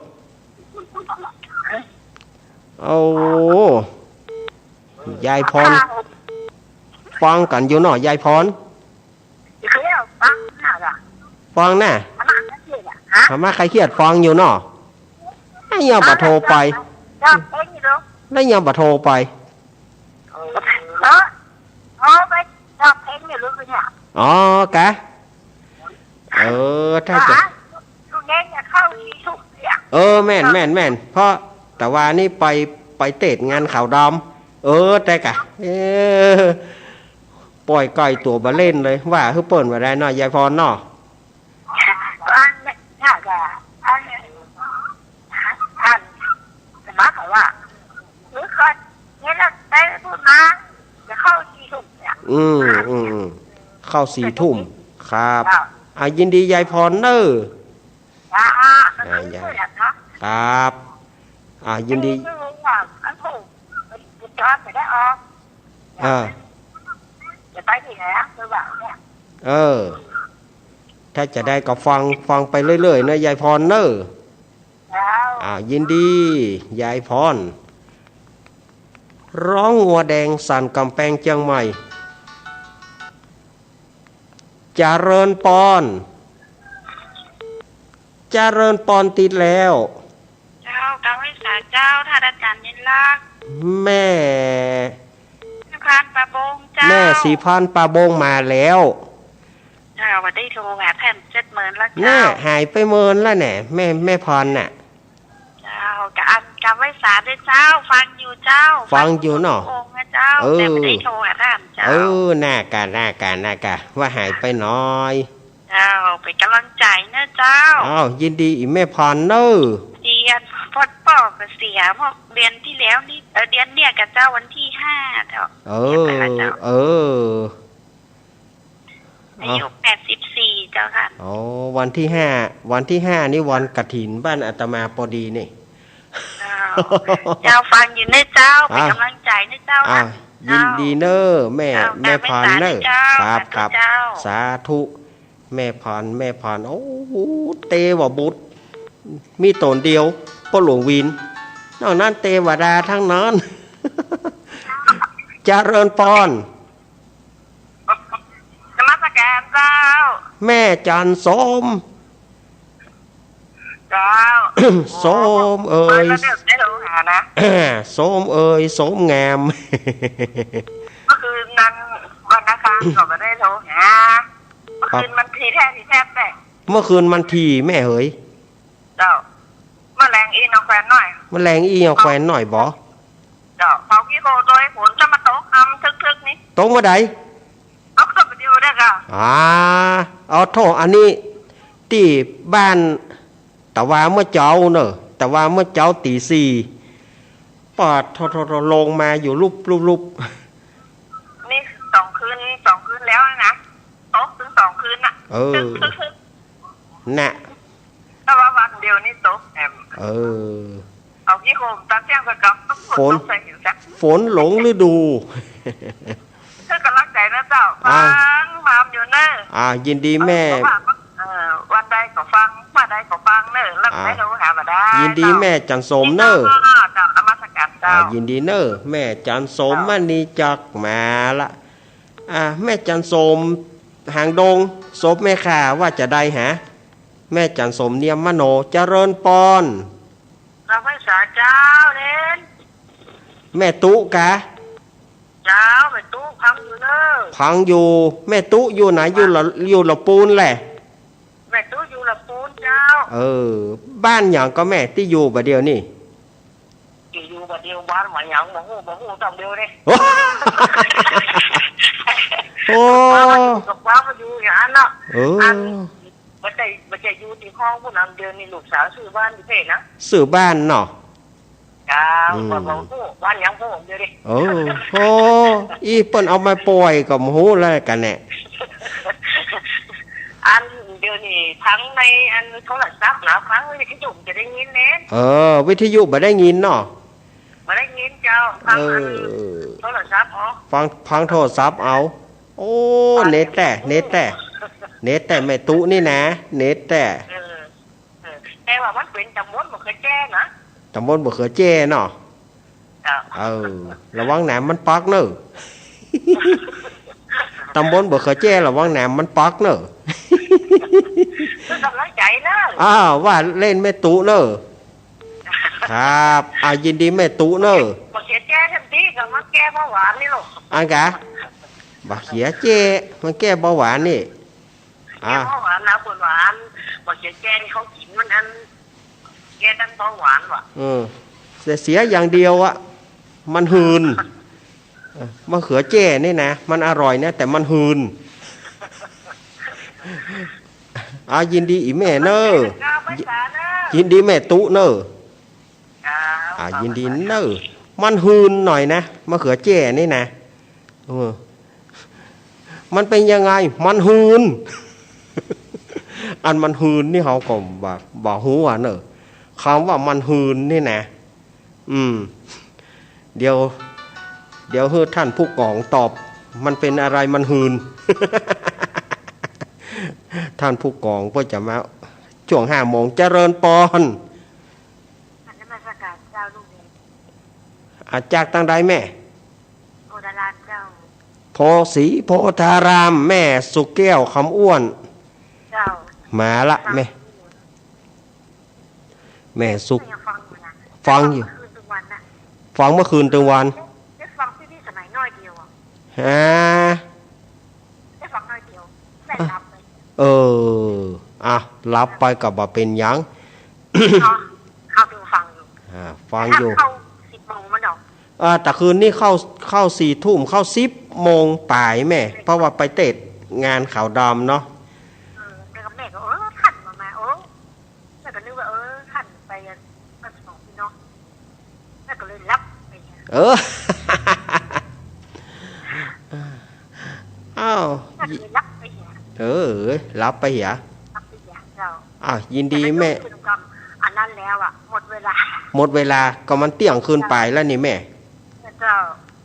โอ้ ยายพร ฟังกั๋นอยู่เนาะ ยายพร ฟังน่ะ ธรรมะคลายเครียดฟังอยู่เนาะ แล้วยังบ่โทรไป แล้วยังบ่โทรไป เออ เออ ไปร้องเพลงอยู่หรือเนี่ย อ๋อ กะ เออ ถ้าจะ ลูกเล่นเนี่ยเข้าสี่ทุ่มเนี่ย เออ แม่น แม่น แม่น เพราะแต่ว่านี่ไป ไปเตจงานขาวดำ เออ แต่กะ เออ ป้อยก้อยตั๋วบ่เล่นเลย ว่าหื้อเปิ้นว่าได้เนาะ ยายพรเนาะ อันเนี่ย น่าจะ อันเนี่ย อัน สมัครว่า หรือก่อน เนี่ยนะ ไปพูดมา จะเข้าสี่ทุ่มเนี่ย อืม อืม อืม เข้าสี่ทุ่ม ครับ ครับ อ่ะ ยินดียายพรเน่อ อ่า อ่า มันก็ อ่า ยาย เพื่อนเนาะ ครับ อ่ะ ยินดี ไม่รู้ว่าอันถูก มัน มันจอดไม่ได้ออก เออ จะไปที่ไหนอะ ระหว่างเนี่ย เออ ถ้าจะได้ก็ฟัง ฟังไปเรื่อยๆ นะ ยายพรเน่อ ครับ อ่า ยินดี ยายพร ร้องงัวแดงสันก๋ำแปงเจียงใหม่ เจริญปอน เจริญปอนติดแล้ว เจ้า กราบไหว้สาเจ้า ท่านอาจารย์นิรักษ์ แม่ สีพรานป่าบงเจ้า แม่สีพรานป่าบงมาแล้ว เจ้า บ่ได้โทรหาท่านจักเมินแล้วเจ้า แน่ หายไปเมินแล้วแน่ แม่ แม่พรน่ะ เจ้า กะอัน กราบไหว้สาด้วยเจ้า ฟังอยู่เจ้า ฟังอยู่เนาะ ฟังทุกองค์นะเจ้า เออ แต่บ่ได้โทรหาท่านเจ้า เออ น่ากะ น่ากะ น่ากะ ว่าหายไปหน้อย เจ้า เป๋นก๋ำลังใจ๋เน่อเจ้า อ้าว ยินดีอีแม่พรเน่อ เสีย พ่อ ป้อก็เสียเมื่อเดือนตี้แล้วนี่ เอ่อ เดือนเนี่ยกะเจ้า วันตี้ห้าเจ้า เออ เสียไปแล้วเจ้า เออ อายุ อ๋อ แปดสิบสี่เจ้าค่ะ อ๋อ วันตี้ห้า วันตี้ห้านี่วันกฐินบ้านอาตมาปอดีนี่ เจ้า เจ้าฟังอยู่เน่อเจ้า เป๋น อ่ะ ก๋ำลังใจ๋เน่อเจ้า อ่ะ นะ ยินดีเน่อ แม่ เจ้า แม่พรเน่อ เจ้า ครับ สาธุ ครับ เจ้า สาธุ แม่พร แม่พร โอ้โห เตวบุตร มีต๋นเดียว ป้อหลวงวิน นอกนั้นเตวดาตังนั้น เจริญปอน นมัสการเจ้า แม่จันทร์สม เจ้า สมเอ๋ย โอ้ย แล้วเดี๋ยวได้โทรหานะ สมเอ๋ย สมงาม เมื่อคืนนั้นวันอังคารก็บ่ได้โทรหา เมื่อคืนมันทีแท้ทีแท้แหละ เมื่อคืนมันทีแม่เหย เจ้า เมื่อแลงอี้นอแควนหน้อย เมื่อแลงอี้นอแควนหน้อยบ่ เจ้า เผาขี้โคลนโดยฝนจะมาตกอำทึกๆ นี่ ตกเมื่อใด ตกเมื่อเดียวเนี่ยค่ะ อ่า เอาโทษ อันนี้ตี้บ้าน ตะวาเมื่อเจ๊าเน่อ ตะวาเมื่อเจ๊าตี๋สี่ ปาดโทๆๆ ลงมาอยู่ลุบๆๆ นี่สองคืน สองคืนแล้วนะ ตกตึงสองคืนน่ะ เออ ตึกๆๆ น่ะ แต่ว่าวันเดียวนี่ตกแอม เออ เอาขี้โคลนตัดเสี้ยงสะกับ ฝน ตกใส่หินซะ ฝนหลงฤดู เพื่อกำลังใจ๋นะเจ้า อ่า ฟังความอยู่เน่อ อ่า ยินดีแม่ เออ ว่า เออ วันใดก็ฟัง เมื่อใดก็ฟังเน่อ แล้ว อ่า ไม่รู้หาบ่ได้ ยินดี เจ้า แม่จันทร์สมเน่อ เจ้า นมัสการเจ้า อ่า ยินดีเน่อ แม่จันทร์สม เจ้า มณีจักรมาละ อ่า แม่จันทร์สม หางดง ศพแม่ข้าว่าจะได้หา แม่จันทร์สมเนียมมโน เจริญปอน กราบไหว้สาเจ้าเด่น แม่ตุ๊กะ เจ้า แม่ตุ๊ฟังอยู่เน่อ ฟังอยู่ แม่ตุ๊อยู่ไหน อยู่ละ อยู่ละปูนแหละ แม่ตุ๊อยู่ละปูนเจ้า เออ บ้านหยังก็แม่ตี้อยู่บ่าเดี่ยวนี่ ตี้อยู่บ่าเดี่ยวบ้านหมายหยังบ่ฮู้ บ่ฮู้ต้องเดียวนี่ โอ้ โอ้ กับบ้านมาอยู่อย่างนั้นเนาะ เออ อัน บ่ใจ้ บ่ใจ้อยู่ตี้ห้องผู้นำเดียวนี่ ลูกสาวซื้อบ้านอยู่เพนะ ซื้อบ้านเนาะ เจ้า อืม บ่ บ่ฮู้ ว่าหยังบ่ฮู้ เดี๋ยวนี้ โอ้โห อี้เปิ้นเอามาป่อยก็บ่ฮู้แล้วกั๋นแหละ อันเดี๋ยวนี้ฟังในอันโทรศัพท์นะ ฟังวิทยุจะได้ยินแน่ เออ วิทยุบ่ได้ยินเนาะ บ่ได้ยินเจ้า ฟังอัน เออ โทรศัพท์เอา ฟัง ฟังโทรศัพท์เอา โอ้ เน็ตแต๊ เน็ตแต๊ เน็ตแต๊แม่ตุ๊นี่นะ เน็ตแต๊ เออ เออ แต่ว่ามันเป๋นต๋ำบลบ่าเขือแจ้นะ ต๋ำบลบ่าเขือแจ้เนาะ เจ้า เออ ระวังแหนมมันปักเน่อ ต๋ำบลบ่าเขือแจ้ ระวังแหนมมันปักเน่อ เป็นกำลังใจ๋เน่อ อ้าว ว่าเล่นแม่ตุ๊เน่อ ครับ อ่า ยินดีแม่ตุ๊เน่อ บ่าเขือแจ้แถมตี้ก็มาแก้เบาหวานนี่ลูก อันกะ บ่าเขือแจ้ มันแก้เบาหวานนี่ อ่า แก้เบาหวานนะ คนว่าบ่าเขือแจ้นี่เขากิ๋นมันอัน แก้ตั้งเบาหวานว่ะ เออ แต่เสียอย่างเดียวอะ มันหืน เออ มะเขือแจ้นี่นะ มันอร่อยนะ แต่มันหืน อ่า ยินดีอี่แม่เน่อ เจ้า ไปสาเน่อ ยินดีแม่ตุ๊เน่อ ครับ อ่า ยินดีเน่อ มันหืนหน่อยนะ มะเขือแจ้นี่นะ เออ มันเป๋นยังไง มันหืน อันมันหืนนี่เฮาก็บ่ บ่ฮู้อะเน่อ กำว่ามันหืนนี่นะ อืม เดี๋ยว เดี๋ยวหื้อท่านผู้กองตอบ มันเป๋นอะไรมันหืน ท่านผู้กองเปิ้นจะมาช่วงห้าโมง เจริญปอน นมัสก๋านเจ้าลูกเอ๋ย อ่ะ จากตางใดแม่ โพธารามเจ้า โพธิ์ศรีโพธาราม แม่สุแก้ว คำอ้วน เจ้า มาละแม่ แม่สุ แม่ยังฟังอยู่นะ ฟังอยู่ ฟังเมื่อคืนตึงวันนะ ฟังเมื่อคืนตึงวัน ได้ฟังตี้นี่สมัยน้อยเดียวอะ ฮะ ได้ฟังน้อยเดียว ได้หลับไป เออ อ่ะ หลับไปก็บ่เป๋นหยัง เนาะ เข้าไปฟังอยู่ อ่า ฟังอยู่ เข้าสิบโมงมันเนาะ อ่า แต่คืนนี้เข้า เข้าสี่ทุ่ม เข้าสิบโมงป๋ายแม่ เพราะว่าไปเตะงานขาวดำเนาะ เออ แล้วก็แม่ก็ เออ ทันมา มา โอ้ แล้วก็นึกว่า เออ ทันไปอัน อันสองพี่น้อง แล้วก็เลยหลับไปเนี่ย เออ อ้าว แล้วก็เลยหลับไปเนี่ย เออ หลับไปเหีย หลับไปเนี่ย เจ้า อ้าว ยินดีแม่ แต่ก็ลุกขึ้นกำอันนั้นแล้วอะ หมดเวลา หมดเวลา ก็มันเตี้ยงคืนไปแล้วนี่แม่ เจ้า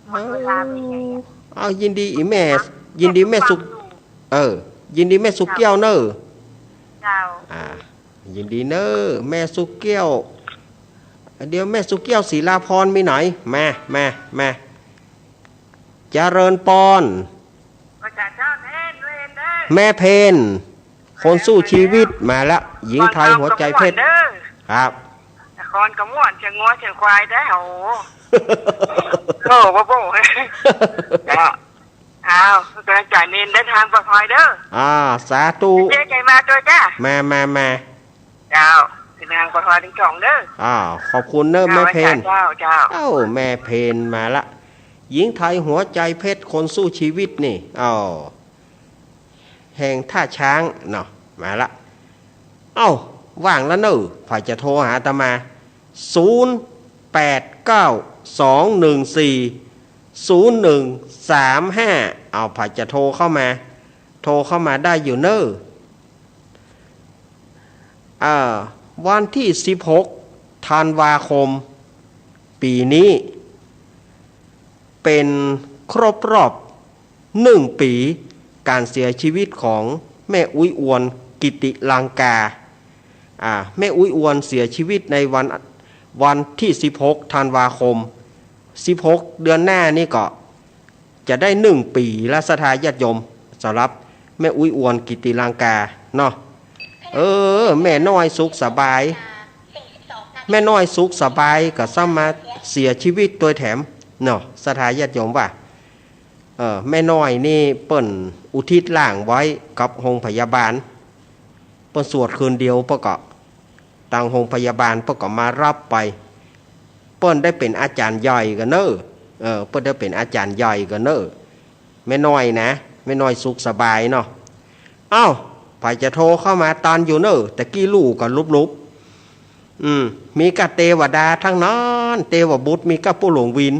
หมดเวลาไปเนี่ย อ้าว ยินดีอี่แม่ ยินดีแม่สุ เออ ยินดีแม่สุแก้วเน่อ เจ้า อ่า ยินดีเน่อ แม่สุแก้ว เดี๋ยวแม่สุแก้ว ศิลาพร มีไหน มา มา มา เจริญปอน พระเจ้าเจ้าแทนเวรเด้อ แม่เพน คนสู้ชีวิต มาละ หญิงไทยหัวใจเพชร เด้อ ครับ นครก็ม่วน เชียงงัวเชียงควายได้ โอ้โห โอ้ บ่ บ่ เนาะ อ้าว กำลังใจเน้น เดินทางปลอดภัยเด้อ อ่า สาธุ เจ๊ใจมาตัวจ้า มา มา มา เจ้า เดินทางปลอดภัยทั้งสองเด้อ อ้าว ขอบคุณเน่อ เจ้า แม่เพน เจ้า เจ้า เอ้า แม่เพนมาละ หญิงไทยหัวใจเพชร คนสู้ชีวิตนี่ อ้าว แห่งท่าช้างเนาะ มาละ เอ้า ว่างแล้วเน่อ ใผจะโทรหาอาตมา ศูนย์ แปด เก้า สอง หนึ่ง สี่ ศูนย์ หนึ่ง สาม ห้า เอา ใผจะโทรเข้ามา โทรเข้ามาได้อยู่เน่อ อ่า วันที่สิบหก ธันวาคม ปี๋นี้ เป๋นครบรอบหนึ่งปี๋ก๋านเสียชีวิตของแม่อุ๊ยอวน กิติลังกา อ่า แม่อุ๊ยอวนเสียชีวิตในวัน วันที่สิบหก ธันวาคม สิบหก เดือนหน้านี่ก็จะได้หนึ่งปี๋แล้ว ศรัทธาญาติโยม สำหรับแม่อุ๊ยอวน กิติลังกา เนาะ เออ แม่น้อยสุขสบาย แม่น้อยสุขสบายก็ซ้ำมาเสียชีวิตตวยแถม เนาะ ศรัทธาญาติโยมว่า เออ แม่น้อยนี่เปิ้นอุทิศร่างไว้กับโฮงพยาบาล เปิ้นสวดคืนเดียวเปิ้นก็ ตางโฮงพยาบาลเปิ้นก็มาฮับไป เปิ้นได้เป๋นอาจ๋ารย์ใหญ่กั๋นเน่อ เออ เปิ้นได้เป๋นอาจ๋ารย์ใหญ่กั๋นเน่อ แม่น้อยนะ แม่น้อยสุขสบายเนาะ เอ้า ใผจะโทรเข้ามาตันอยู่เน่อ ตะกี้ลู่ก็ลุบ อืม มีก้าเตวดาตังนั้น เตวบุตร มีก้าป้อหลวงวิน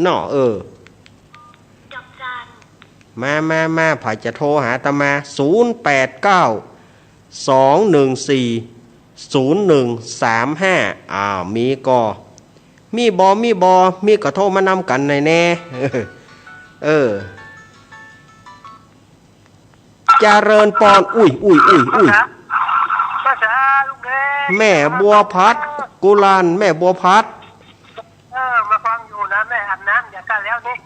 เนาะ เออ มา มา มา ใผจะโทรหาอาตมา ศูนย์แปดเก้า สองหนึ่งสี่ ศูนย์หนึ่งสามห้า อ้าว มีก่อ มีบ่ มีบ่ มีก็โทรมานำกั๋นหน่อยแน่ เออ เจริญปอน อุ้ย อุ้ย อุ้ย อุ้ย ภาษาลูกเอ๋ย แม่บัวผัด กุลัน แม่บัวผัด เออ มาฟังอยู่นะ แม่อาบน้ำเดี๋ยวก็แล้วนี่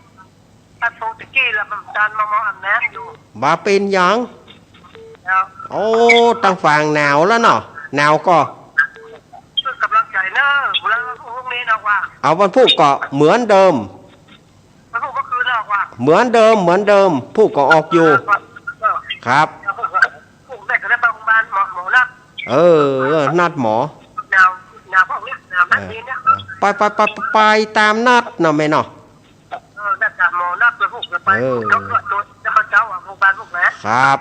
ถ้าโทรตะกี้ละมันตัน มา มาอาบน้ำอยู่ บ่าเป๋นหยัง แล้ว โอ้ ตังฝั่งหนาวแล้วเนาะ หนาวก่อ ช่วยกำลังใจเนอะ แล้วพรุ่งนี้นะว่า เอาวันพุธก็เหมือนเดิม วันพุธก็คือเลิกว่า เหมือนเดิม เหมือนเดิม พุธก็ออกอยู่ เออ ครับ แล้วพรุ่ง พรุ่งได้ก็ได้ไปโรงพยาบาล หมอ หมอนัด เออ นัดหมอ หนาว หนาวพวกเนี้ย หนาวนัดนี้เนี่ย เออ ไป ไป ไป ไป ไปต๋ามนัดเนาะแม่เนาะ เออ นัดกับหมอนัดไปพวกจะไป เออ ยกตรวจตัว แล้วเขาเจ้าอ่ะ โรงพยาบาลพวกนะ ครับ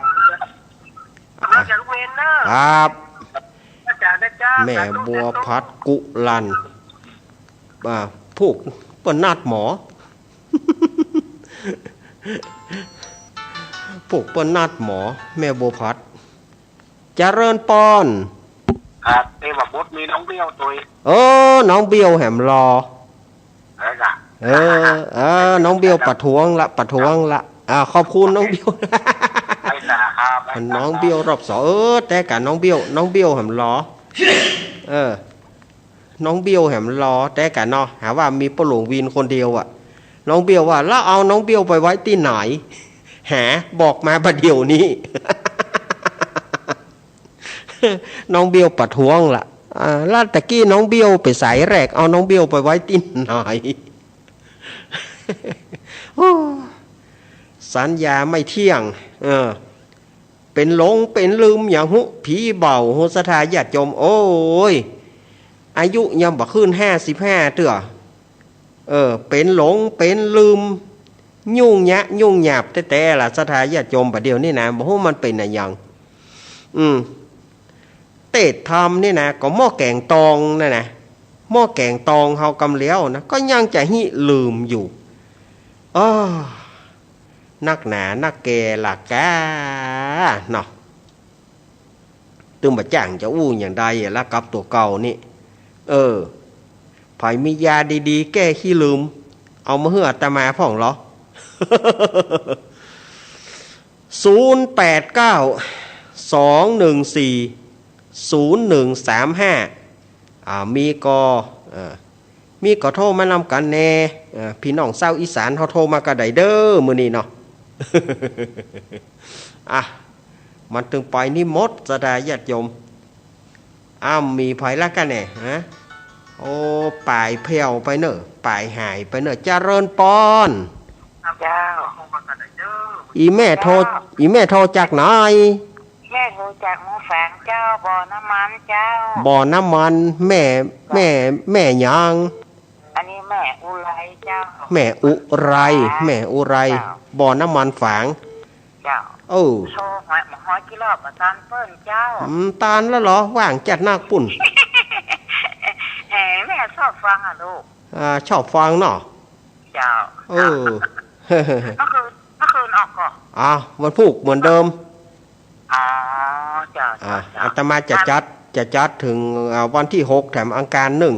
กำลังจะลุกเมนเนอะ ครับ อาจารย์นะจ๊ะ แม่บัวผัด กุลัน อ่า พวกเปิ้นนัดหมอ พวกเปิ้นนัดหมอ แม่บัวผัด เจริญปอน ครับ เตวบุตร มีน้องเบี้ยวตวย เออ น้องเบี้ยวแหมหล่อ เออจ้ะ เออ เออ น้องเบี้ยวประท้วงละ ประท้วงละ อ่า ขอบคุณน้องเบี้ยว ไปจ้ะครับ น้องเบี้ยวรอบสอง เออ แต๊กะน้องเบี้ยว น้องเบี้ยวแหมหล่อ เออ น้องเบี้ยวแหมหล่อแต๊กะเนาะ หาว่ามีป้อหลวงวินคนเดียวอะ น้องเบี้ยวว่า แล้วเอาน้องเบี้ยวไปไว้ตี้ไหน หา บอกมาบ่าเดี่ยวนี้ น้องเบี้ยวประท้วงละ อ่า แล้วตะกี้น้องเบี้ยวไปใสแรก เอาน้องเบี้ยวไปไว้ตี้ไหน โอ้ สัญญาไม่เที่ยง เออ เป๋นหลงเป๋นลืมหยังฮู้ ผีเบาฮู้ ศรัทธาญาติโยม โอ้ย อายุยังบ่ขึ้นห้าสิบห้าเตื้อ เออ เป๋นหลงเป๋นลืม ยุ่งยะ ยุ่งยาบแต๊ๆ ละ ศรัทธาญาติโยม บ่าเดี่ยวนี้นะ บ่ฮู้มันเป๋นอะหยัง อืม เตศน์ธรรมนี่นะ ก็หม้อแก๋งตองนั่นนะ หม้อแก๋งตองเฮากำเลี้ยวนะ ก็ยังจะหิลืมอยู่ อ้อ นักหนานักแก่ละก้าเนาะ ตึงบ่าจ้างจะอู้อย่างใดอะละกับตั๋วเก่านี่ เออ ใผมียาดีๆ แก้ขี้ลืม เอามาหื้ออาตมาพ่องเหรอ ศูนย์แปดเก้า สองหนึ่งสี่ ศูนย์หนึ่งสามห้า อ่า มีก่อ เอ่อ มีก็โทรมานำกั๋นแน่ เอ่อ พี่น้องซาวอีสานเฮาโทรมาก็ได้เด้อ มื้อนี้เนาะ อ่ะ มันตึงไปนี่หมด ศรัทธาญาติโยม อ้าว มีใผละก้าแน่ ฮะ โอ้ ป๋ายแผ่วไปเน่อ ป๋ายหายไปเน่อ เจริญปอน เจ้า อีแม่โทร เจ้า อีแม่โทรจากไหน แม่โทรจากเมืองฝางเจ้า บ่อน้ำมันเจ้า บ่อน้ำมัน แม่ แม่ แม่หยัง อันนี้แม่อุไรเจ้า แม่อุไร แม่อุไร เจ้า บ่อน้ำมันฝาง เจ้า เออ โทรหา หากี่รอบก็บ่ตันเปิ้นเจ้า อืม ตันแล้วเหรอ ว่างจัดนักปุ้น เอ๋ แม่ชอบฟังอะลูก อ่า ชอบฟังเนาะ เจ้า เออ เมื่อคืน เมื่อคืนออกก่อ อ่า วันพุธเหมือนเดิม อ๋อ เจ้า อ่า เจ้า เจ้า อาตมาจะจัด จะจัดเถิง อ่า วันตี้หกแถมอังคารนึ่ง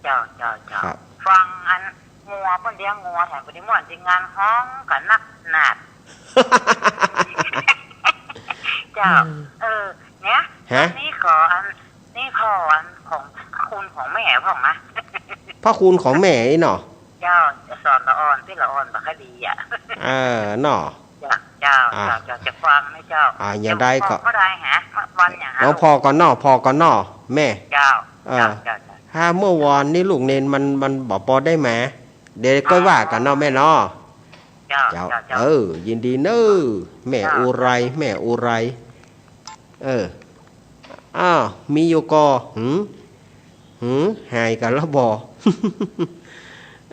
เจ้า เจ้า เจ้า ครับ ฟังอันงัว เปิ้นเลี้ยงงัวแถมเปิ้นได้ม่วนตี้งานฮ้องกั๋นนักหนา เจ้า อืม เออ เนี่ย ฮะ นี่ขออัน นี่ขออันของพระคุณของแม่พ่องนะ พระคุณของแม่อี้เนาะ เจ้า จะสอนละอ่อนตี้ละอ่อนบ่ค่อยดีอะ เออ เนาะ เจ้า เจ้า อ่ะ เจ้า เจ้า จะฟังนะเจ้า อ่ะ อย่างใดก็ ฟังก็ได้ฮะ วันอย่างฮะ เอา ลูก ผ่อก่อนเนาะ ผ่อก่อนเนาะ แม่ เจ้า เออ เจ้า เจ้า เจ้า ถ้าเมื่อวานนี้ลูกเณรมัน มันบ่ปอได้มา เดี๋ยวก็ว่ากั๋นเนาะแม่เนาะ เจ้า เจ้า เจ้า เจ้า เออ ยินดีเน้อ แม่ เจ้า อุไร แม่อุไร เออ อ้าว มีอยู่ก่อ หืม หืม หายกั๋นละบ่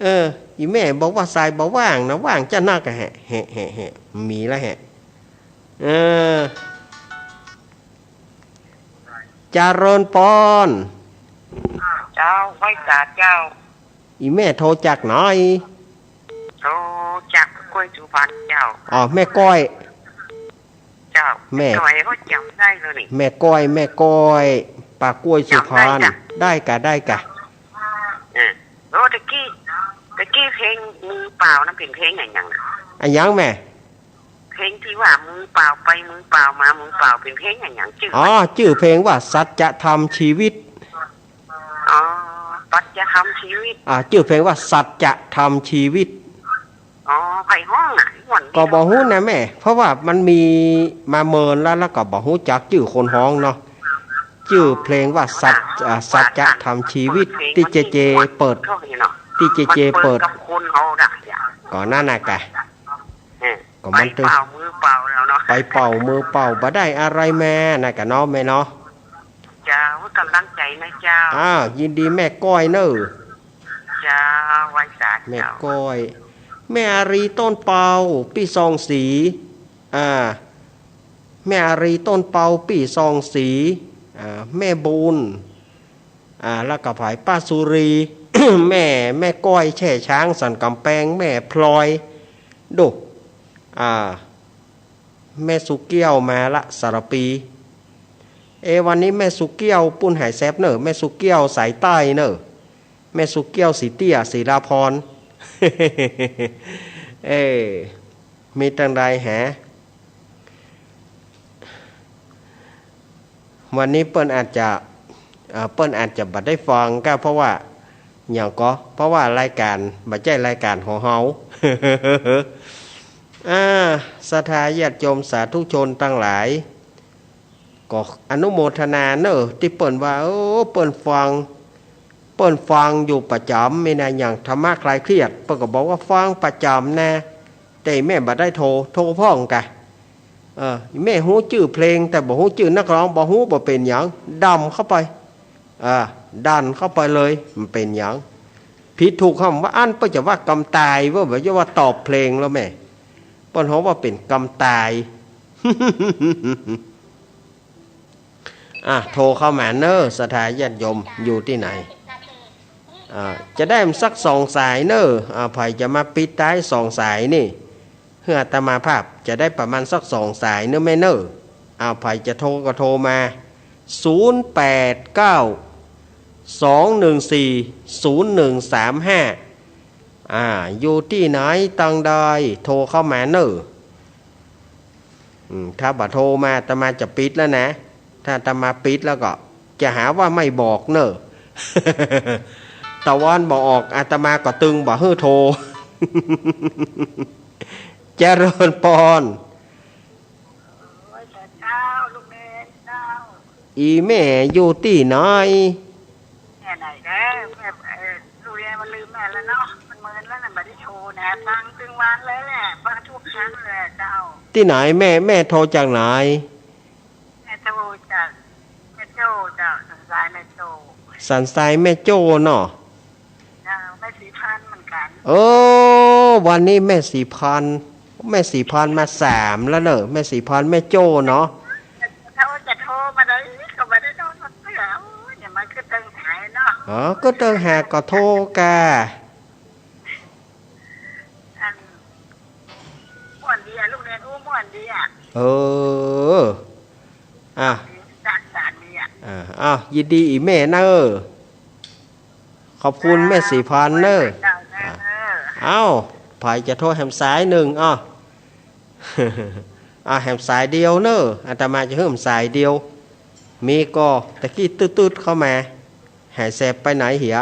เออ อีแม่บอกว่าสายบ่ว่างนะ ว่างจัดนักอะแหะ แหะ แหะ แหะ มีละแหะ เออ เจริญปอน เจ้า ไหว้สาเจ้า อีแม่โทรจากไหน โทรจากก้วยสุพรรณเจ้า อ๋อ แม่ก้อย เจ้า แม่ แม่ก้อย โอ้ย จ๋ำได้เลยนี่ แม่ก้อย แม่ก้อย ปากก้วยสุพรรณ จ๋ำได้จ้ะ ได้กะ ได้กะ เออ โอ้ ตะกี้ ตะกี้เพลงมือเปล่านั้นเป๋นเพลงอะหยังนะ อะหยังแม่ เพลงตี้ว่ามือเปล่าไปมือเปล่ามามือเปล่าเป๋นเพลงอะหยังจื้อ อ๋อ จื้อเพลงว่าสัจธรรมชีวิต อ๋อ สัจธรรมชีวิต อ่า จื้อเพลงว่าสัจธรรมชีวิต อ๋อ ใผฮ้องอะ ม่วนดี ก็บ่ฮู้นะแม่ เพราะว่ามันมีมาเมินแล้ว แล้วก็บ่ฮู้จักจื้อคนฮ้องเนาะ จื้อเพลงว่าสัจ อ่า สัจธรรมชีวิต ตี้เจเจเปิด ตี้เจเจเปิด มันเปิดกับคนเฮาได้อะ ก็นั่นน่ะกะ เออ ก็มัน ไปเปล่ามือเปล่าแล้วเนาะ ไปเปล่ามือเปล่า บ่ได้อะไรมาน่ะกะเนาะแม่เนาะ เจ้า กำลังใจ๋นะเจ้า อ้าว ยินดีแม่ก้อยเน่อ เจ้า ไหว้สาเจ้า แม่ก้อย แม่อารีต้นเปา ปี้ซองสี อ่า แม่อารีต้นเปา ปี้ซองสี อ่า แม่บุญ อ่า แล้วก็ผายป้าสุรี แม่ แม่ก้อยแช่ช้างสันก๋ำแปง แม่พลอย ดู อ่า แม่สุเกี้ยวมาละสารปี เอ วันนี้แม่สุเกี้ยวปุ้นหายแซบเน่อ แม่สุเกี้ยวสายใต้เน่อ แม่สุเกี้ยวสีเตี้ย ศิลาพร เอ มีตังใดแห วันนี้เปิ้นอาจจะ เอ่อ เปิ้นอาจจะบ่ได้ฟังก็เพราะว่า หยังก็ เพราะว่ารายก๋านบ่ใจ้รายก๋านของเฮา อ่า ศรัทธาญาติโยมสาธุชนตังหลาย ก็อนุโมทนาเน่อ ตี้เปิ้นว่า โอ้ เปิ้นฟัง เปิ้นฟังอยู่ประจ๋ำ มีนะ อย่างธรรมะคลายเครียด เปิ้นก็บอกว่าฟังประจ๋ำนะ แต่แม่บ่ได้โทร โทรพ่องกะ เออ แม่ฮู้จื้อเพลง แต่บ่ฮู้จื้อนักฮ้อง บ่ฮู้ บ่เป๋นหยัง ดันเข้าไป เออ ดันเข้าไปเลย บ่เป๋นหยัง ผิดถูกคำว่าอั้น เปิ้นจะว่ากำตาย เปิ้นบ่จะว่าตอบเพลงแล้วแม่ เปิ้นฮ้องว่าเป๋นกำตาย อ่ะ โทรเข้ามาเน่อ ศรัทธาญาติโยม อยู่ตี้ไหน อ่า จะได้สักสองสายเน่อ อ่า ใผจะมาปิดต๊ายสองสายนี่ เพื่ออาตมาภาพจะได้ประมาณสักสองสายเน่อแม่เน่อ อ่า ใผจะโทรก็โทรมา ศูนย์แปดเก้า สองหนึ่งสี่ ศูนย์หนึ่งสามห้า อ่า อยู่ตี้ไหนตังใด โทรเข้ามาเน่อ อืม ถ้าบ่โทรมา อาตมาจะปิดแล้วนะ ถ้าอาตมาปิดแล้วก็ จะหาว่าไม่บอกเน่อ ตะวันบ่ออก อาตมาก็ตึงบ่หื้อโทร เจริญปอน โอ้ย เจ้า ลูกแม่เจ้า อีแม่อยู่ตี้ไหน แม่ไหนแด้ แม่ เอ่อ ลูกแม่มันลืมแม่แล้วเนาะ มันเมินแล้วน่ะ บ่ได้โทรนะ ฟังตึงวันเลยแหละ ฟังทุกครั้งเลยอะเจ้า ตี้ไหนแม่ แม่โทรจากไหน แม่โทรจาก แม่โจ้เจ้า สันทรายแม่โจ้ สันทรายแม่โจ้เนาะ เจ้า แม่ศรีพันธุ์เหมือนกัน เออ วันนี้แม่ศรีพันธุ์ แม่ศรีพันธุ์มาสามแล้วเน่อ แม่ศรีพันธุ์แม่โจ้เนาะ ถ้าว่าจะโทรมาเลยก็บ่ได้โทรสักเทื่อ โอ้ย เนี่ยมันก็ตึงหายเนาะ อ๋อ ก็ตึงหายก็โทรกะ อัน ม่วนดีอะ ลูกเรียนอู้ม่วนดีอะ เออ อ่ะ สร้างสรรค์ดีอะ อ่ะ อ้าว ยินดีอีแม่เน่อ ขอบคุณแม่ศรีพันธุ์เน่อ เจ้า เจ้า อ่ะ เออ อ้าว ใผจะโทรแหมสายนึ่ง อ้าว อ่ะ แหมสายเดียวเน่อ อาตมาจะหื้อแหมสายเดียว มีก่อตะกี้ตุ๊ดๆเข้ามา หายแสบไปไหนเหีย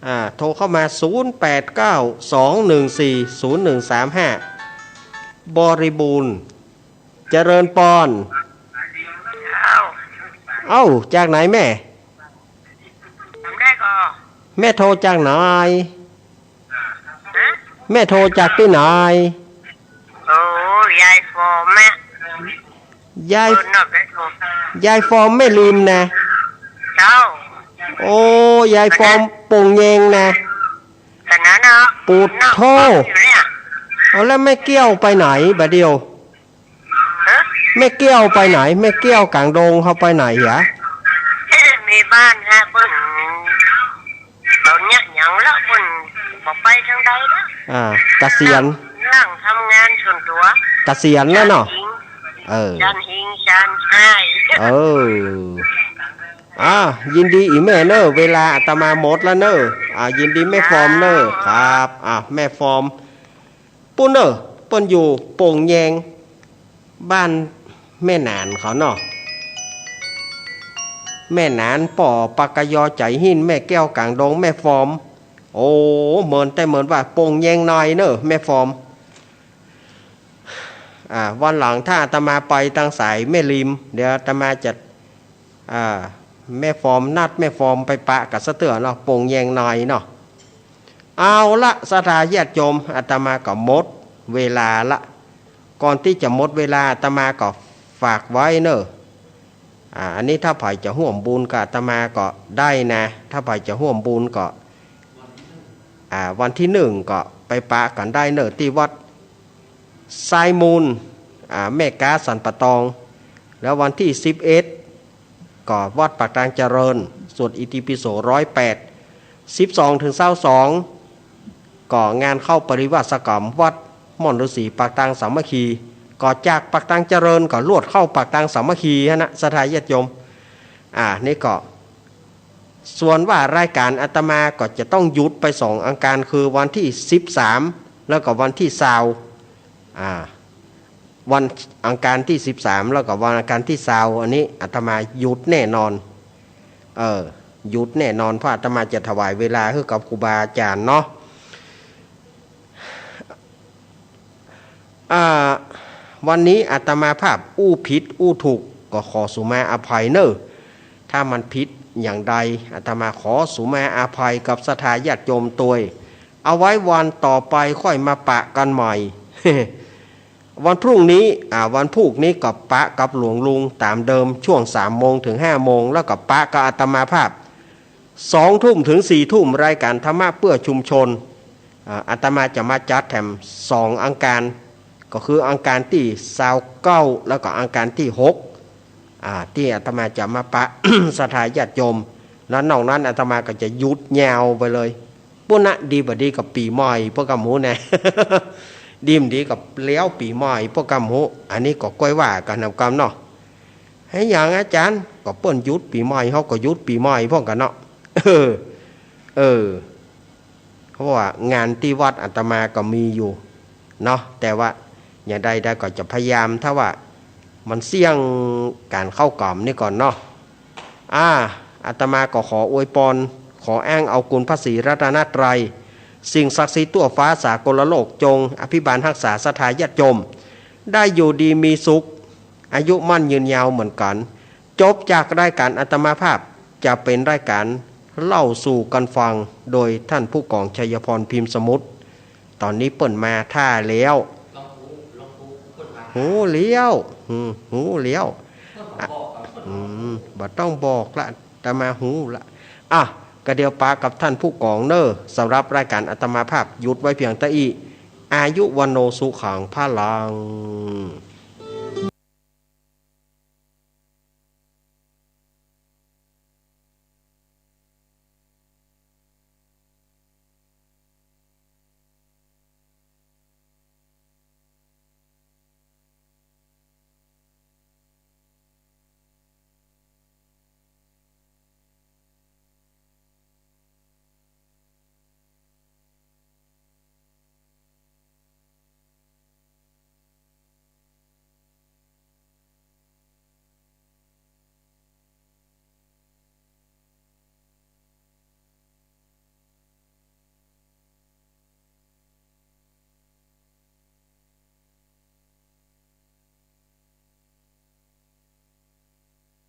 อ่า โทรเข้ามา ศูนย์แปดเก้า สองหนึ่งสี่ ศูนย์หนึ่งสามห้า บริบูรณ์ เจริญปอน เอ้า เอ้า จากไหนแม่ แม่ก็ แม่โทรจากไหน ฮะ แม่โทรจากตี้ไหน โอ้ ยายฟอร์มแม่ ยาย เออ นอกจากโทร ยายฟอร์มแม่ริมนะ เจ้า โอ้ ยายฟอร์ม อันนั้น โป่งเย็งนะ อันนั้นเนาะ ปูดโธ่ นอกอยู่เนี่ย เอาแล้วแม่เกี้ยวไปไหนบ่าเดี่ยว ฮะ แม่เกี้ยวไปไหน แม่เกี้ยวก๋างดงเขาไปไหนเหรอ ในบ้านฮะ เปิ้น ต๋อนเนี้ยหยังละ เปิ้นบ่ไปตางใดละ อ่า เกษียณ นั่ง นั่งทำงานส่วนตั๋ว เกษียณแล้วเนาะ จานหิง เออ จานหิง จานอ้าย เออ อ่า ยินดีอี่แม่เน่อ เวลาอาตมาหมดแล้วเน่อ อ่า ยินดีแม่ฟอร์มเน่อ ครับ อ่า แม่ฟอร์ม ปู้นเน่อ เปิ้นอยู่โป่งแยง บ้านแม่หนานเขาเนาะ แม่หนาน ป้อปากกะยอ ใจ๋หิ้น แม่แก้วก๋างดง แม่ฟอร์ม โอ้ เมินแต๊เมินว่าโป่งแยงหน่อยเน่อ แม่ฟอร์ม อ่า วันหลังถ้าอาตมาไปตางสายแม่ริม เดี๋ยวอาตมาจะ อ่า แม่ฟอร์ม นัดแม่ฟอร์มไปปะกั๋นสักเตื้อเนาะ โป่งแยงหน่อยเนาะ เอาละ ศรัทธาญาติโยม อาตมาก็หมดเวลาละ ก่อนตี้จะหมดเวลา อาตมาก็ฝากไว้เน่อ อ่า อันนี้ถ้าใผจะฮ่วมบุญกับอาตมาก็ได้นะ ถ้าใผจะฮ่วมบุญก็ อ่า วันตี้หนึ่งก็ไปปะกั๋นได้เน่อ ตี้วัดทรายมูล อ่า แม่ก๊าสันป่าตอง แล้ววันตี้สิบเอ็ด ก็วัดปากตางเจริญ สวดอิติปิโสร้อยแปด สิบสองถึงซาวสอง ก็งานเข้าปริวาสกรรมวัดม่อนฤๅษีปากตางสามัคคี ก็จากปากตางเจริญก็ลวดเข้าปากตางสามัคคีหั้นนะ ศรัทธาญาติโยม อ่า นี่ก็ ส่วนว่ารายก๋านอาตมาก็จะต้องหยุดไปสองอังคาร คือวันตี้สิบสาม แล้วก็วันตี้ซาว อ่า วันอังคารตี้สิบสาม แล้วก็วันอังคารตี้ซาว อันนี้อาตมาหยุดแน่นอน เออ หยุดแน่นอน เพราะอาตมาจะถวายเวลาหื้อกับครูบาอาจ๋ารย์เนาะ อ่า วันนี้อาตมาภาพอู้ผิดอู้ถูก ก็ขอสุมาอภัยเน่อ ถ้ามันผิดอย่างใด อาตมาขอสุมาอภัยกับศรัทธาญาติโยมตวย เอาไว้วันต่อไปค่อยมาปะกั๋นใหม่ วันพรุ่งนี้ อ่า วันพูกนี้ก็ปะกับหลวงลุงต๋ามเดิม ช่วงสามโมงถึงห้าโมง แล้วก็ปะกับอาตมาภาพ สองทุ่มถึงสี่ทุ่ม รายก๋านธรรมะเพื่อชุมชน อ่า อาตมาจะมาจัดแถมสองอังคาร ก็คืออังคารตี้ซาวเก้า แล้วก็อังคารตี้หก อ่า ตี้อาตมาจะมาปะ ศรัทธาญาติโยม แล้วนอกนั้นอาตมาก็จะหยุดยาวไปเลย ปู้นนะ ดีบ่ดีก็ปี๋ใหม่ป้อกำฮู้นะ ดีบ่ดีก็แล้วปี๋ใหม่ป้อกำฮู้ อันนี้ก็ก้อยว่ากั๋นนำกำเนาะ ไอ้หยังอาจ๋ารย์ ก็เปิ้นหยุดปี๋ใหม่ เฮาก็หยุดปี๋ใหม่ป้องกั๋นเนาะ เออ เออ เพราะว่างานตี้วัดอาตมาก็มีอยู่เนาะ แต่ว่าอย่างใดๆ ก็จะพยายาม ถ้าว่ามันเสี่ยงก๋านเข้ากรรมนี่ก่อนเนาะ อ่า อาตมาก็ขออวยปอน ขออ้างเอาคุณพระศรีรัตนตรัย สิ่งศักดิ์สิทธิ์ทั่วฟ้าสากลโลก จงอภิบาลฮักษาศรัทธาญาติโยม ได้อยู่ดีมีสุข อายุมั่นยืนยาวเหมือนกั๋น จบจากรายก๋านอาตมาภาพ จะเป๋นรายก๋านเล่าสู่กั๋นฟัง โดยท่านผู้กองชัยพร พิมพ์สมุทร ต๋อนนี้เปิ้นมาถ้าแล้ว ฮู้แล้ว อืม ฮู้แล้ว อ่ะ อืม บ่ต้องบอกละ อาตมาฮู้ละ อ่ะ ก็เดี๋ยวปะกับท่านผู้กองเน่อ สำหรับรายก๋านอาตมาภาพหยุดไว้เพียงเต้าอี้ อายุวัณโณสุขังพลัง